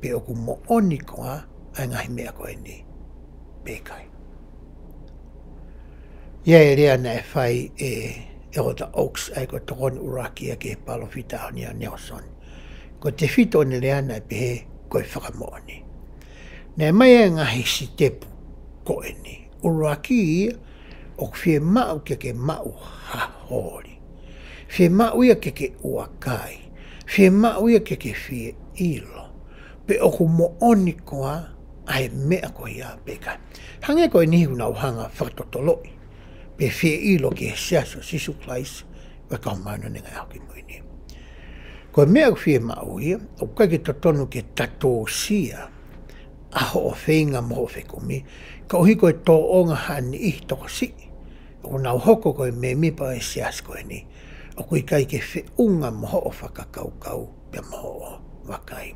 pe ʻoku moʻoni koā ʻa e ngaahi meʻa ko eni pe ʻikai. ʻI ai e lea naʻe fai ʻe ʻEletā Oaks, ʻa ia ko e tokoni ʻuluaki ia ki he palōfita ʻaho ni ʻa Nelson. Ko e tefito ʻene lea naʻe pehē ko e fakamoʻoni. Naʻe ʻomai e ngaahi sitepu ko eni. ʻUluaki ia, ʻoku fiemaʻu ke ke maʻu ha holi. Fiemaʻu ia ke ke ʻuakai. Fiemaʻu ia ke ke fie ʻilo pe ʻoku moʻoni koā ʻa e meʻa ko ia pe ʻikai. Hangē ko e niʻihi ʻoku nau hanga fakatotoloʻi pe fie ʻilo ki he Siasi ʻo Sīsū Kalaisi ʻo e Kau Māʻoniʻoni ʻi he Ngaahi ʻAho Kimui Ni. Ko e meʻa ʻoku fiemaʻu ia, ʻoku ʻikai ke totonu ke tatōsia ʻa hoʻo feinga mo hoʻo fekumi, koeʻuhi ko e tōʻonga ha niʻihi tokosiʻi ʻoku nau hoko ko e mēmipa ʻo e Siasi ko eni, ʻoku ʻikai ke feʻunga mo hoʻo fakakaukau pea mo hoʻo vakai.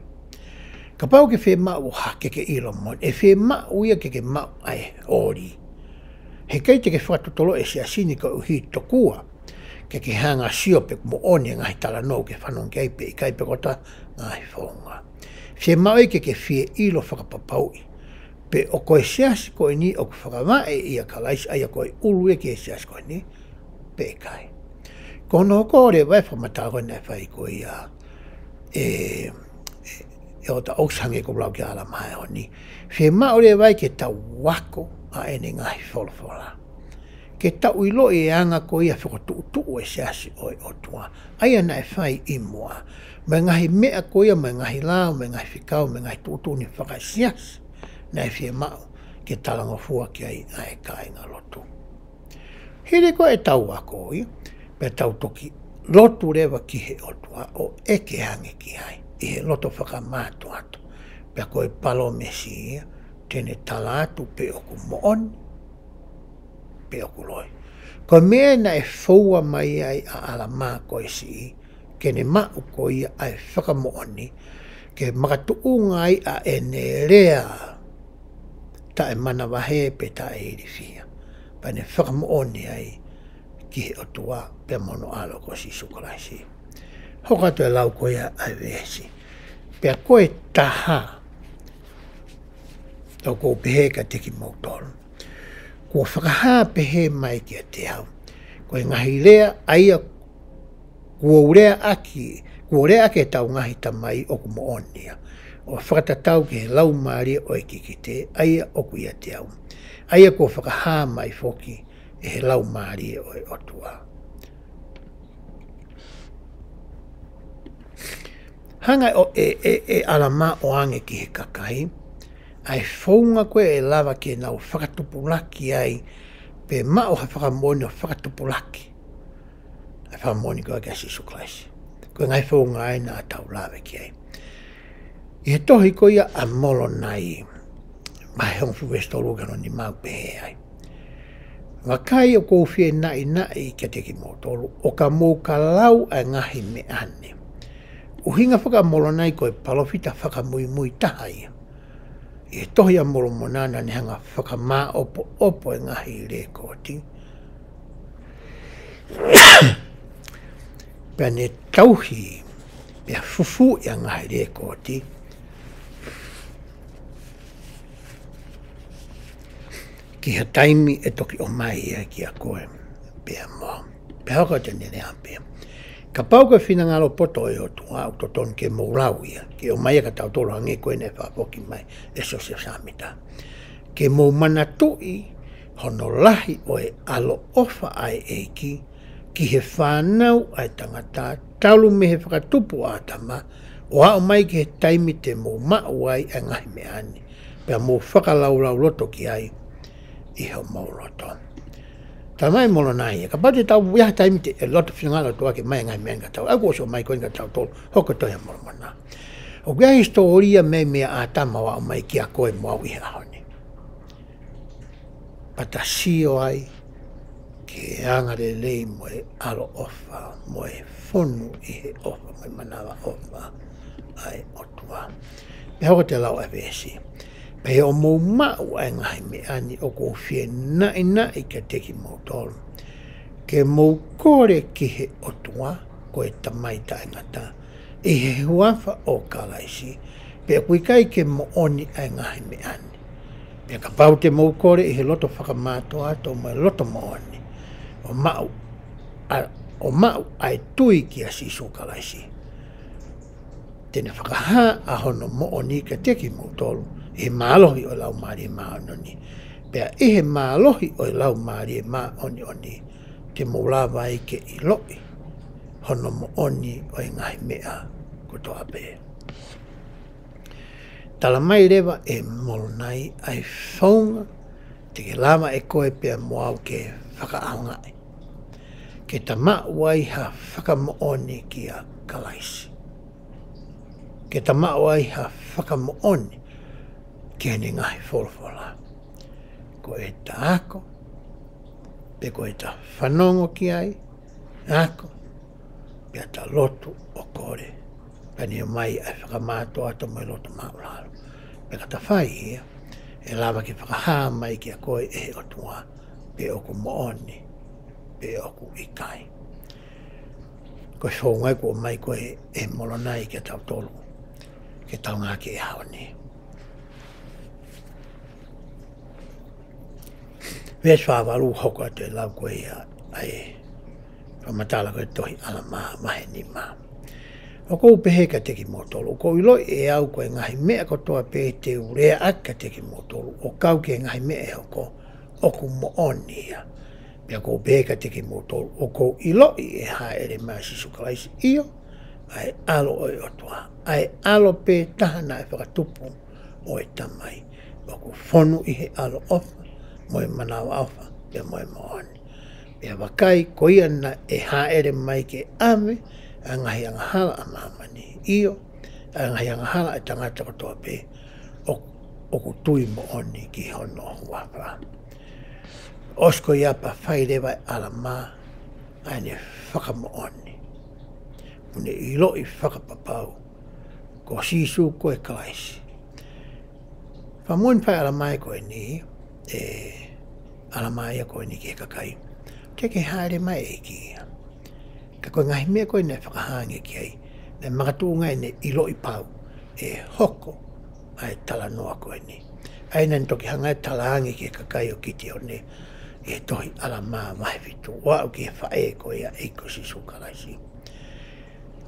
Kapau ʻoku ke fiemaʻu ha ke ke ʻilo moʻoni, ʻe fiemaʻu ia ke ke maʻu ʻa e holi. Heʻikai te ke fakatotoloʻi e Siasi ni koeʻuhi tokua ke ke hanga ʻo sio pe ʻoku moʻoni e ngaahi talanoa ʻoku ke fanongo ki ai pe ʻikai pe ko ha ngaahi founga. Fiemaʻu ia ke ke fie ʻilo fakapapauʻi pe ʻoku ko e Siasi ko eni ʻoku fakavaʻe ʻia Kalaisi, ʻa ia ko e ʻulu ia ki he Siasi ko eni, pe ʻikai. Ko hono hoko leva e fakamatala ko ē naʻe fai ko ia ʻe, ʻe, ʻe ʻOta ʻOsi hangē ko e lau ki ʻAlamā he ʻaho ni. Fiemaʻu leva ia ke tau ako ʻa ʻene ngaahi folofola, ke tau ʻiloʻi e anga ko ia e fokotuʻutuʻu e Siasi ʻo e ʻOtua, ʻa ia naʻe fai ʻi muʻa, mo e ngaahi meʻa ko ia, mo e ngaahi lao, mo e ngaahi fekau, mo e ngaahi tuʻutuʻuni fakasiasi naʻe fiemaʻu ke talangofua ki ai ʻa e kāingalotu. Hili ko ē ʻetau ako ia, pea tau toki lotu leva ki he ʻOtua ʻo ʻeke ange ki ai ʻi he loto fakamātoato, pea ko e palōmesi ia te ne tala atu pe ʻoku moʻoni pe ʻoku loi. Ko e meʻa naʻe foua mai ai ʻa ʻAlamā ko e siʻi, ke ne maʻu ko ia ʻa e fakamoʻoni, ke makatuʻunga ai ʻa ʻene lea taʻemanavahē pe taʻeilifia, pea ne fakamoʻoni ai ki he ʻOtua pea mo hono ʻAlo ko Sīsū Kalaisi. Hoko atu e lau ko ia ʻa e veesi. Pea ko e taha, ʻoku ou pehē kiate kimoutolu, kuo fakahā pehē mai kiate au, ko e ngaahi lea ʻa ia kuo u lea ʻaki, kuo lea ʻaki ʻetau ngaahi tamai ʻoku moʻoni ia, ʻo fakatatau ki he laumālie ʻo e kikite, ʻa ia ʻoku ʻiate au, ʻa ia kuo fakahā mai foki ʻe he laumālie ʻo e ʻOtua. Hanga ʻo e, e, e ʻAlamā ʻo ʻoange ki he kakai ʻa e founga ko ē ʻe lava ke nau fakatupulaki ai, pe maʻu ha fakamoʻoni ʻo fakatupulaki ʻa e fakamoʻoni ko ē kia Sīsū Kalaisi. Ko e ngaahi founga ia naʻa tau lave ki ai ʻi he tohi ko ia ʻa Molonai, vahe hongofulu veesi tolu ki hono nima, ʻoku pehē ai: Vakai, ʻoku ou fie naʻinaʻi kiate kimoutolu, ʻo ka mou ka lau ʻa e ngaahi meʻa ni. ʻUhinga faka-Molonai ko e palōfita fakamuimui taha ia ʻi he Tohi ʻa Molomona, naʻa ne hanga ʻo fakamāʻopoʻopo e ngaahi lēkooti, pea ne tauhi pea fufū ʻa e ngaahi lēkooti ki ha taimi ʻe toki ʻomai ai kiate koe pea mo au. Pea hoko atu ʻene lea pē: Kapau ko e finangalo poto ʻo e ʻOtua, ʻoku totonu ke mou lau ia, ke ʻomai ia kiate kitautolu, hangē ko ʻene fakafoki mai ʻe Siosefa Sāmita. Ke mou manatuʻi hono lahi ʻo e ʻaloʻofa ʻa e ʻEiki ki he fānau ʻa e tangata, talu mei he fakatupu ʻa ʻĀtama, ʻo aʻu mai ki he taimi te mou maʻu ai ʻa e ngaahi meʻa ni, pea mou fakalaulauloto ki ai ʻi homou loto. Talamai ʻe Molonai ia, kapau te tau ʻi ha taimi te, ʻe loto finangalo e ʻOtua ke ʻomai e ngaahi meʻa ni kiate kitautolu, ʻoku ʻosi ʻomai ko eni kiate kitautolu, hoko e Tohi ʻa Molomona. ʻOku ʻi ai e hisitōlia mei, mei ʻĀtama ʻo aʻu mai kiate koe mo au ʻi he ʻaho ni. Pea ta sio ai ki he angalelei mo e ʻaloʻofa mo e fonu ʻi he ʻofa mo e manavaʻofa ʻa e ʻOtua. Pea hoko atu e lau ʻa e veesi: Pea ʻi hoʻomou maʻu ʻa e ngaahi meʻa ni, ʻoku ou fie naʻinaʻi kiate kimoutolu, ke mou kole ki he ʻOtua, ko e Tamai Taʻengata, ʻi he huafa ʻo Kalaisi, pe ʻoku ʻikai ke moʻoni ʻa e ngaahi meʻa ni. Pea kapau te mou kole ʻi he loto fakamātoato mo e loto moʻoni, ʻo maʻu ʻa, ʻo maʻu ʻa e tui kia Sīsū Kalaisi, te ne fakahā ʻa hono moʻoni kiate kimoutolu ʻi he mālohi ʻo e Laumālie Māʻoniʻoni. Pea ʻi he mālohi ʻo e Laumālie Māʻoniʻoni te mou lava ai ke ʻiloʻi hono moʻoni ʻo e ngaahi meʻa kotoa pē. Tala mai leva ʻe Molonai ʻa e founga te ke lava ʻe koe pea mo au ke fakaʻaongaʻi, ke ta maʻu ai ha fakamoʻoni kia Kalaisi, ke ta maʻu ai ha fakamoʻoni ki heʻene ngaahi folofola. Ko ʻeta ako, pe ko ʻeta fanongo ki ai, ako, pea ta lotu ʻo kole, pea ne ʻomai ʻa e fakamātoato mo e loto māʻulalo. Pea ka ta fai ia, ʻe lava ke fakahā mai kia koe ʻe he ʻOtua pe ʻoku moʻoni pe ʻoku ʻikai. Ko e founga ia kuo ʻomai ko ē ʻe Molonai kia tautolu ke tau ngāueʻaki he ʻaho ni. Veesi fā valu, hoko atu e lau ko ia ʻa e fakamatala ko e tohi ʻAlamā vahe nima. ʻOku ou pehē kiate kimoutolu, ʻoku ou ʻiloʻi ʻe au ko e ngaahi meʻa kotoa pē te u leaʻaki kiate kimoutolu ʻo kau ki he ngaahi meʻa ʻe hoko, ʻoku moʻoni ia. Pea ʻoku ou pehē kiate kimoutolu, ʻoku ou ʻiloʻi ʻe hāʻele mai ʻa Sīsū Kalaisi, ʻio, ʻa e ʻAlo ʻo e ʻOtua, ʻa e ʻAlo pē taha naʻe fakatupu ʻo e Tamai, ʻoku fonu ʻi he ʻaloʻofa, mo e manavaʻofa, pea mo e moʻoni. Pea vakai, ko ia naʻe hāʻele mai ke ʻave ʻa e ngaahi angahala ʻa māmani, ʻio, ʻa e ngaahi angahala ʻa e tangata kotoa pē ʻo, ʻoku tui moʻoni ki hono huafa. ʻOsi ko ia pea fai leva ʻe ʻAlamā ʻa ʻene fakamoʻoni. Kuo ne ʻiloʻi fakapapau ko Sīsū ko e Kalaisi. Fakamoʻoni fai ʻe ʻAlamā ia ko eni, ʻe ʻAlamā ia ko eni ki he kakai, teʻeki hāʻele mai e ʻEiki ia. Ka ko e ngaahi meʻa ko ē naʻe fakahā ange ki ai, naʻe makatuʻunga ʻene ʻiloʻi pau ʻe hoko ʻa e talanoa ko eni. ʻA ia naʻa ne toki hanga ʻo talaange ki he kakai ʻo Kitione ʻi he tohi ʻAlamā vahe fitu, ʻo aʻu ki he faʻē ko ia ʻa e ʻEiki ko Sīsū Kalaisi.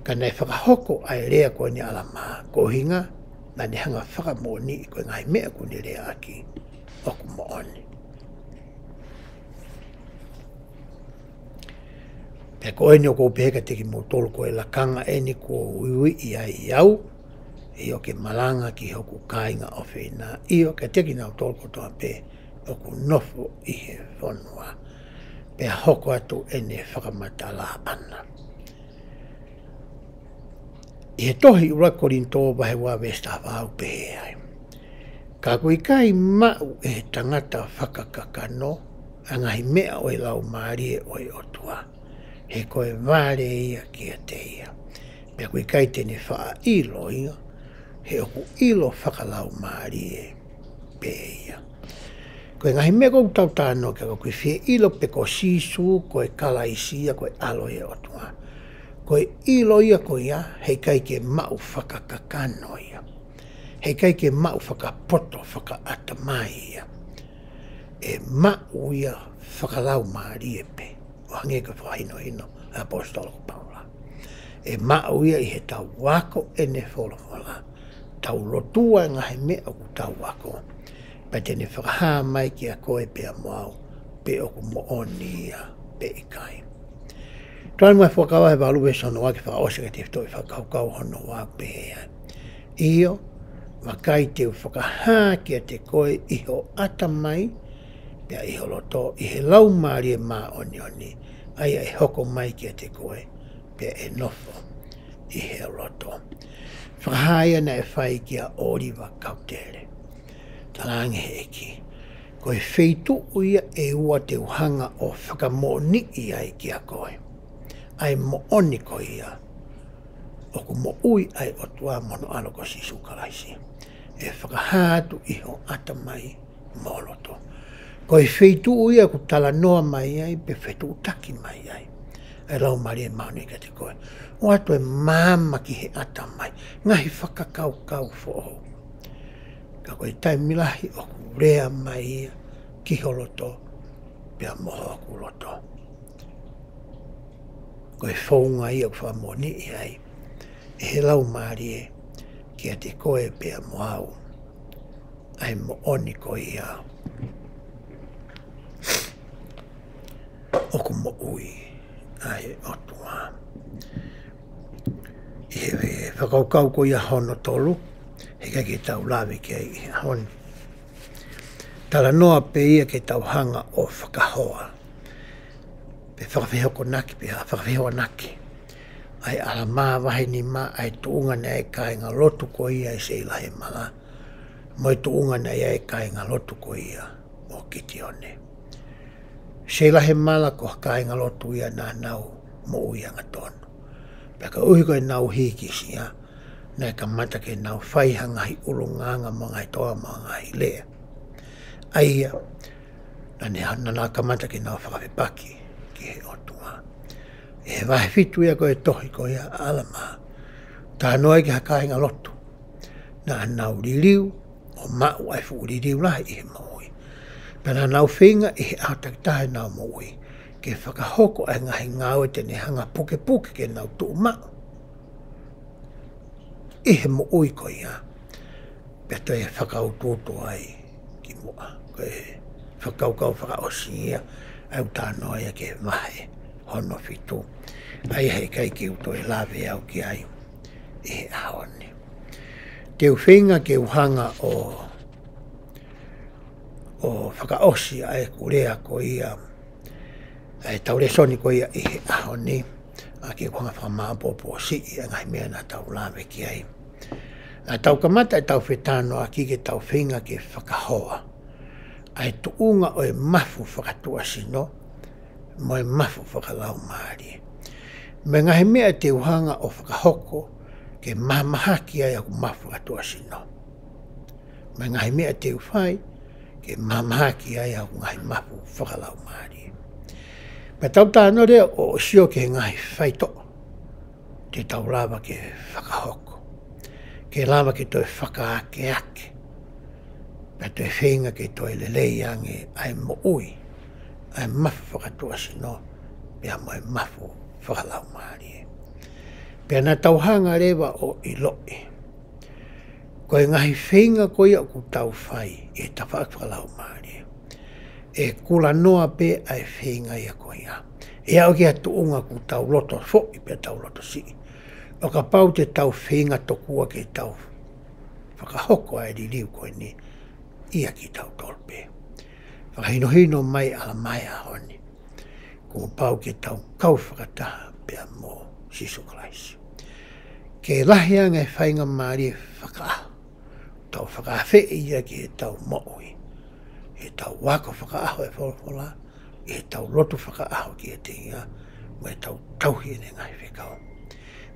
Ka naʻe fakahoko ʻa e lea ko eni ʻa ʻAlamā, ko e ʻuhinga naʻa ne hanga ʻo fakamoʻoniʻi ko e ngaahi meʻa kuo ne leaʻaki ʻoku moʻoni. Pea ko eni ʻoku ou pehē kiate kimoutolu, ko e lakanga eni kuo uiuiʻi ai au, ʻio, ke malanga ki hoku kāinga ʻofeina, ʻio, kiate kinautolu kotoa pē ʻoku nofo ʻi he fonua. Pea hoko atu ʻene fakamatala ʻaʻana. ʻI he tohi ʻuluaki Kolinitō vahe ua veesi taha fā ʻoku pehē ai, ka ʻoku ʻikai maʻu ʻe he tangata fakakakano ʻa e ngaahi meʻa ʻo e Laumālie ʻo e ʻOtua, he ko e vale ia kiate ia. Pea ʻoku ʻikai te ne faʻa ʻilo ia, he ʻoku ʻilo fakalaumālie pē ia. Ko e ngaahi meʻa ʻoku tau talanoa ki ai, ko e fie ʻilo pe ko Sīsū ko e Kalaisi ia, ko e ʻAlo ia ʻo e ʻOtua. Ko e ʻilo ia ko ia, heʻikai ke maʻu fakakakano ia. Heʻikai ke maʻu fakapoto fakaʻatamai ia. ʻE maʻu ia fakalaumālie pē, ʻo hangē ko e fakahinohino ʻa e ʻaposetolo ko Paula. ʻE maʻu ia ʻi heʻetau ako ʻene folofola, tau lotua e ngaahi meʻa ʻoku tau ako, pea te ne fakahā mai kia koe pea mo au pe ʻoku moʻoni ia pe ʻikai. Tokāteline mo e Fuakava vahe valu veesi ono ua, ke fakaʻosi ʻa e tefitoʻi fakakaukau hono ua, pehē ai, ʻio, vakai, te u fakahā kiate koe ʻi ho ʻatamai, pea ʻi ho loto, ʻi he Laumālie Māʻoniʻoni, ʻa ia ʻe hoko mai kiate koe, pea ʻe nofo ʻi ho loto. Fakahā ia naʻe fai kia ʻŌliva Kautele. Talaange he ʻEiki, ko e feituʻu ia ʻe ua te u hanga ʻo fakamoʻoniʻi ai kia koe ʻa e moʻoni ko ia ʻoku moʻui ʻa e ʻOtua mo hono ʻAlo ko Sīsū Kalaisi, ʻe fakahā atu ʻi ho ʻatamai mo ho loto. Ko e feituʻu ia ʻoku talanoa mai ai, pe fetuʻutaki mai ai ʻa e Laumālie Māʻoniʻoni kiate koe, ʻo ʻoatu e maama ki he ʻatamai, ngaahi fakakaukau foʻou. Ka ko e taimi lahi ʻoku lea mai ia ki ho loto pea mo hoku loto. Ko e founga ia ʻoku fakamoʻoniʻi ai ʻe he Laumālie kiate koe pea mo au ʻa e moʻoni ko ia ʻoku moʻui ʻa e ʻOtua. ʻI he fakakaukau ko ia hono tolu, heʻikai ke tau lave ki ai ʻi he ʻaho ni. Talanoa pē ia ke tau hanga ʻo fakahoa, pe fakafehokonaki, pe fakafehoanaki ʻa e ʻAlamā vahe nima, ʻa e tuʻunga naʻe ʻi ai e kāingalotu ko ia ʻi Seilahemala, mo e tuʻunga naʻe ʻi ai e kāingalotu ko ia ʻo Kitione. Seilahemala ko ha kāingalotu ia naʻa nau moʻui angatonu. Pea koeʻuhi ko ʻenau hīkisia, naʻe kamata ke nau fai ha ngaahi ʻulungaanga mo e ngaahi toa mo e ngaahi lea. ʻA ia, naʻa ne, naʻa nau kamata ke nau fakafepaki ki he ʻOtua. ʻI he vahe fitu ia ko e tohi ko ia ʻa ʻAlamā, talanoa ai ki ha kāingalotu naʻa nau liliu ʻo maʻu ʻa e fuʻu liliu lahi ʻi he moʻui. Pea naʻa nau feinga ʻi he ʻaho takitaha ʻenau moʻui ke fakahoko ʻa e ngaahi ngāue te ne hanga pukepuke ke nau tuʻu maʻu ʻi he moʻui ko ia, pea toe fakautuutu ai ki muʻa. Ko e fakakaukau fakaʻosi ia ʻa ʻeku talanoa ia ki he vahe hono fitu. ʻA ia heʻikai ke u toe lave au ki ai ʻi he ʻaho ni. Te u feinga ke u hanga ʻo, ʻo fakaʻosi ʻa ʻeku lea ko ia, ʻa ʻetau lēsoni ko ia ʻi he ʻaho ni, ʻa ke u hanga ʻo fakamāʻopoʻopo siʻi ʻa e ngaahi meʻa naʻa tau lave ki ai. Naʻa tau kamata ʻetau fetalanoaʻaki ke tau feinga ke fakahoa ʻa e tuʻunga ʻo e mafu fakatuʻasino mo e mafu fakalaumālie. Mo e ngaahi meʻa te u hanga ʻo fakahoko ke mahamahaki ai ʻa hoku mafu fakatuʻasino, mo e ngaahi meʻa te u fai ke mahamahaki ai ʻa hoku ngaahi mafu fakalaumālie. Pea tau talanoa leva ʻo sio ki he ngaahi faitoʻo te tau lava ke fakahoko, ke lava ke toe fakaakeake, pea toe feinga ke toe lelei ange ʻa e moʻui ʻa e mafu fakatuʻasino pea mo e mafu fakalaumālie. Pea naʻa tau hanga leva ʻo ʻiloʻi ko e ngaahi feinga ko ia ʻoku tau fai ʻi he tafaʻaki fakalaumālie, ʻe kulanoa pē ʻa e feinga ia ko ia. ʻE aʻu ki ha tuʻunga ʻoku tau loto foʻi pea tau loto siʻi ʻo kapau te tau feinga tokua ke tau fakahoko ʻa e liliu ko eni ia kitautolu pē. Fakahinohino mai ʻAlamā he ʻaho ni, kuo pau ke tau kau fakataha pea mo Sīsū Kalaisi. Ke lahi ange e faingamālie fakaʻaho, tau fakaafeʻi ia ki heʻetau moʻui, heʻetau ako fakaʻaho e folofola, heʻetau lotu fakaʻaho kiate ia, mo ʻetau tauhi ʻene ngaahi fekau.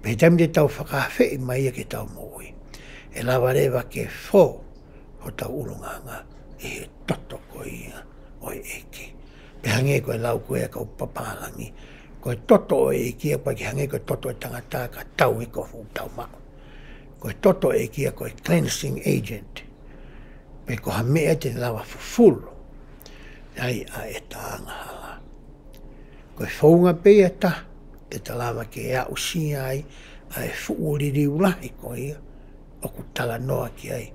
Pea ʻi he taimi te tau fakaafeʻi mai ia ki heʻetau moʻui, ʻe lava leva ke fō hotau ʻulungaanga ʻi he toto ko ia ʻo e ʻEiki. Pea hangē ko e lau ko ia ʻa e kau papālangi, ko e toto ʻo e ʻEiki ia ʻoku ʻikai ke hangē ko e toto ʻo e tangata ka tau ʻi he kofu tau maʻu. Ko e toto ʻo e ʻEiki ia ko e cleansing agent, pe ko ha meʻa te ne lava fufulu ai ʻa ʻeta angahala. Ko e founga pē ia ʻe taha te ta lava ke aʻusia ai ʻa e fuʻu liliu lahi ko ia ʻoku talanoa ki ai,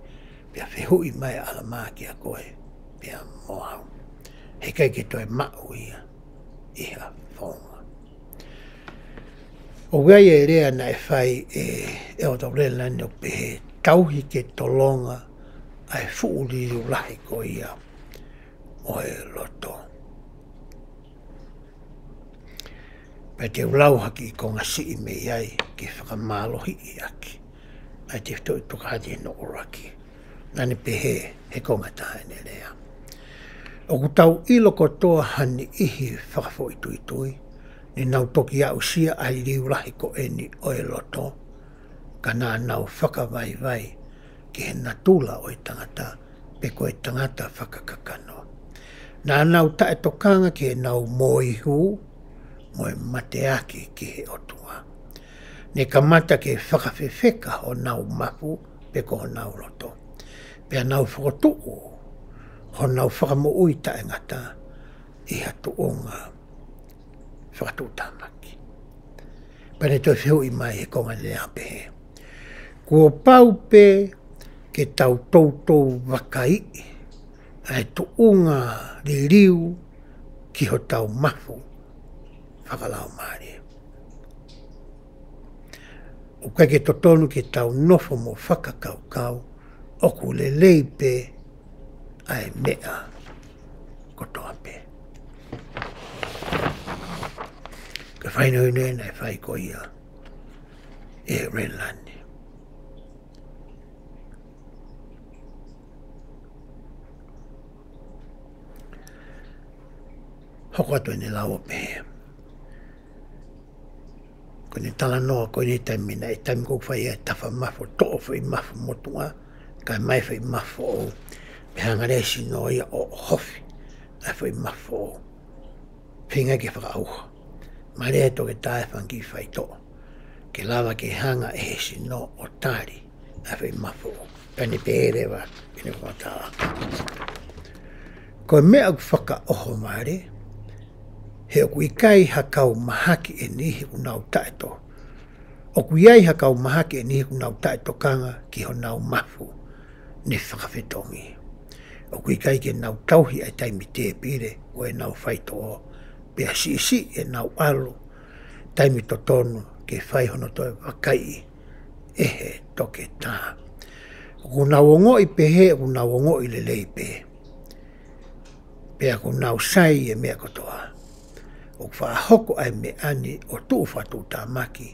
pea fehuʻi mai ʻa ʻAlamā kiate koe pea mo au. Heʻikai ke toe maʻu ia ʻi ha founga. ʻOku ʻi ai e lea naʻe fai ʻe, ʻe ʻEletā Lēlani ʻo pehē, tauhi ke tolonga ʻa e fuʻu liliu lahi ko ia ʻo e loto. Pea te u lau ha kiʻi konga siʻi mei ai ke fakamālohiʻi ʻaki ʻa e tefitoʻi Tokāteline ʻuluaki. Naʻa ne pehē he konga ʻe taha ʻene lea: ʻOku tau ʻilo kotoa ha niʻihi fakafoʻituitui ne nau toki aʻusia ʻa e liliu lahi ko eni ʻo e loto, ka naʻa nau fakavaivai ki he natula ʻo e tangata, pe ko e tangata fakakakano. Naʻa nau taʻetokanga ki heʻenau mōihū mo e mateaki ki he ʻOtua. Ne kamata ke fakafefeka honau mafu pe ko honau loto, pea nau fokotuʻu honau fakamoʻui taʻengata ʻi ha tuʻunga fakatuʻutāmaki. Pea ne toe fehuʻi mai he konga lea ʻo pehē, kuo pau pē ke tau toutou vakaiʻi ʻa e tuʻunga liliu ki hotau mafu fakalaumālie. ʻOku ʻikai ke totonu ke tau nofo mo fakakaukau ʻoku lelei pē ʻa e meʻa kotoa pē. Ko e fakahinohino ʻena naʻe fai ko ia ʻe Renlund. Hoko atu ʻene lau ʻo pehē, ko ʻene talanoa ko ʻeni taimi naʻe taimi ko ē ʻoku fai ai e tafa mafu, toʻo foʻi mafu motuʻa, kae ʻomai foʻi mafu foʻou, pea hanga leva ʻe he sino ia ʻo ʻohofi ʻa e foʻi mafu foʻou. Feinga ke fakaʻauha. Mālie e toketā e fanga kiʻi faitoʻo ke lava ke hanga ʻe he sino ʻo tali ʻa e foʻi mafu foʻou. Pea ne pehē leva ʻene fakamatala, ko e meʻa ʻoku fakaʻohovale, he ʻoku ʻikai ha kau mahaki ʻe niʻihi ʻoku nau taʻeto-, ʻoku ʻi ai ha kau mahaki ʻe niʻihi ʻoku nau taʻetokanga ki honau mafu ne fakafetongi. ʻOku ʻikai ke nau tauhi ʻa e taimi tēpile ʻo ʻenau faitoʻo, pea siʻisiʻi ʻenau ʻalu taimi totonu ke fai hono toe vakaiʻi ʻe he toketā. ʻOku nau ongoʻi pehē ʻoku nau ongoʻi lelei pē, pea ʻoku nau sai e meʻa kotoa. ʻOku faʻa hoko ʻa e meʻa ni ʻo tuʻu fakatuʻutāmaki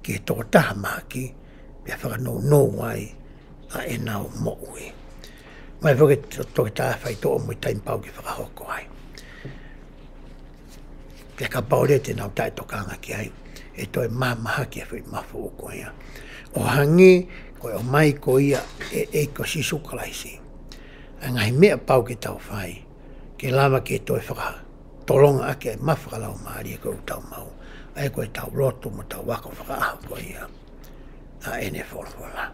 ki he tokotaha mahaki, pea fakanounou ai ʻa ʻenau moʻui. Mai foki e to-, toketā faitoʻo mo e taimi pau ke fakahoko ai. Pea kapau leva te nau taʻetokanga ki ai, ʻe toe mahamahaki e foʻi mafu foʻou ko ia. ʻO hangē ko e ʻomai ko ia ʻe he ʻEiki ko Sīsū Kalaisi ʻa e ngaahi meʻa pau ke tau fai ke lava ke toe fakatolonga ʻaki e mafu fakalaumālie ko ē ʻoku tau maʻu, ʻa ia ko ʻetau lotu mo ʻetau ako fakaʻaho ko ia ʻa ʻene folofola.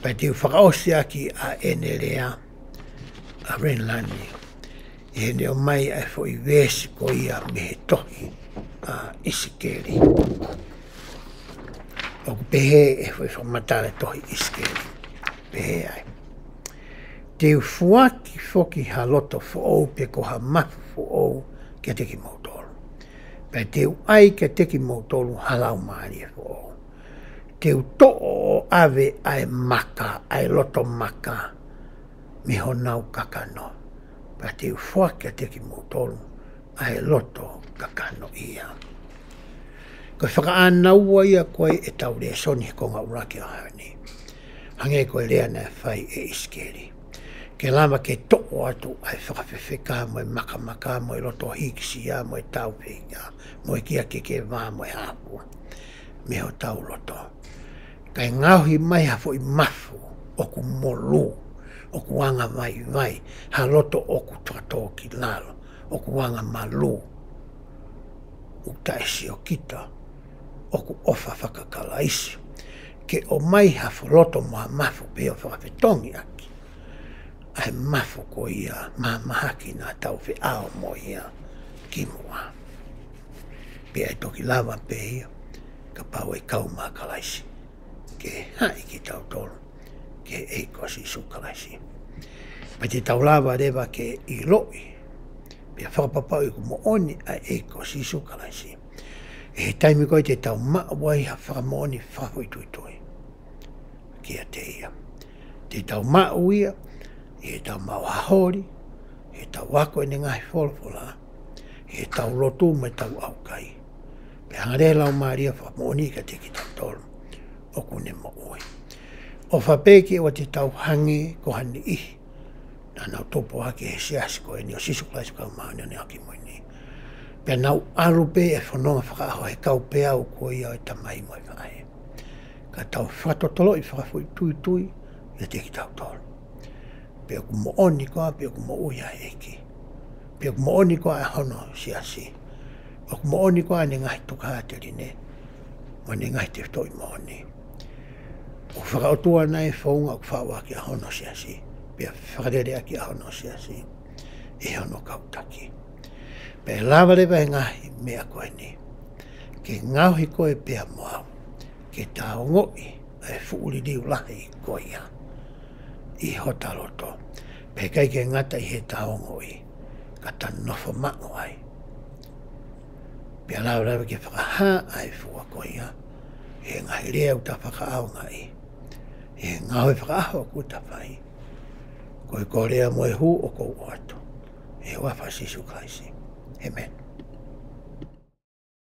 Pea te u fakaʻosi ʻaki ʻa ʻene lea ʻa Renlund ʻi heʻene ʻomai ʻa e foʻi veesi ko ia mei he tohi ʻa ʻIsikeli. ʻOku pehē ʻe he foʻi fakamatala ʻo e tohi ʻIsikeli, pehē ai: Te u foaki foki ha loto foʻou pe ko ha mafu foʻou kiate kimoutolu. Pea te u ʻai kiate kimoutolu ha laumālie foʻou. Te u toʻo ʻo ʻave ʻa e maka, ʻa e loto maka, mei honau kakano. Pea te u foaki kiate kimoutolu ʻa e loto kakano ia. Ko e fakaʻānaua ia ko ē ʻetau lēsoni he konga ʻuluaki ʻo e ʻaho ni. Hangē ko e lea naʻe fai ʻe ʻIsikeli. Ke lava ke toʻo atu ʻa e fakafefeka mo e makamaka mo e loto hīkisia mo e tāufehiʻa mo e kia kekeva mo e hafu mei hotau loto. Kae ngaohi mai ha foʻi mafu ʻoku molū, ʻoku angavaivai, ha loto ʻoku fakatōkilalo, ʻoku angamalū, ʻoku taʻesiokita, ʻoku ʻofa fakakalaisi. Ke ʻomai ha foʻi loto mo ha mafu pē ʻo fakafetongi ʻaki ʻa e mafu ko ia mahamahaki naʻa tau feʻao mo ia kimuʻa. Pea ʻe toki lava pē ia kapau ʻe kau mai ʻa Kalaisi ke haʻi kitautolu ki he ʻEiki ko Sīsū Kalaisi. Pea te tau lava leva ke ʻiloʻi pea fakapapauʻi ʻoku moʻoni ʻa e ʻEiki ko Sīsū Kalaisi ʻi he taimi ko ē te tau maʻu ai ha fakamoʻoni fakafoʻituitui kiate ia. Te tau maʻu ia ʻi heʻetau maʻu ha holi, ʻi heʻetau ako ʻene ngaahi folofola, ʻi heʻetau lotu mo ʻetau ʻaukai. Pea hanga leva ʻe he Laumālie ʻo fakamoʻoniʻi kiate kitautolu ʻoku ne moʻui. ʻOfa pē ke ʻoua te tau hangē ko ha niʻihi naʻa nau tupu hake he siasi ko eni ʻo Sīsū Kalaisi ʻo e Kau Māʻoniʻoni ʻi he Ngaahi ʻAho Kimui Ni. Pea nau ʻalu pē he fononga fakaʻaho he kau peau ko ia ʻo e tamai mo e faʻē. Ka tau fakatotoloʻi fakafoʻituitui ʻiate kitautolu pe ʻoku moʻoni koā, pe ʻoku moʻui ʻa e ʻEiki, pe ʻoku moʻoni koā ʻa hono siasi, ʻoku moʻoni koā ʻene ngaahi tokāteline mo ʻene ngaahi tefitoʻi moʻoni. ʻOku fakaʻotua nai e founga ʻoku faʻu ʻaki ʻa hono siasi, pea fakalele ʻaki ʻa hono siasi ʻe hono kau taki. Pea ʻe lava leva ʻe he ngaahi meʻa ko eni ke ngaohi koe pea mo au ke ta ongoʻi ʻa e fuʻu liliu lahi ko ia ʻi hota loto. Pea ʻikai ke ngata ʻi heʻeta ongoʻi, ka ta nofo maʻu ai. Pea lava leva ke fakahā ʻa e fua ko ia he ngaahi lea ʻoku ta fakaʻaongaʻi, he ngaahi fakaʻaho ʻoku ta fai. Ko e kolea mo e hū ʻoku ou ʻoatu ʻi he huafa ʻo Sīsū Kalaisi. ʻĒmeni.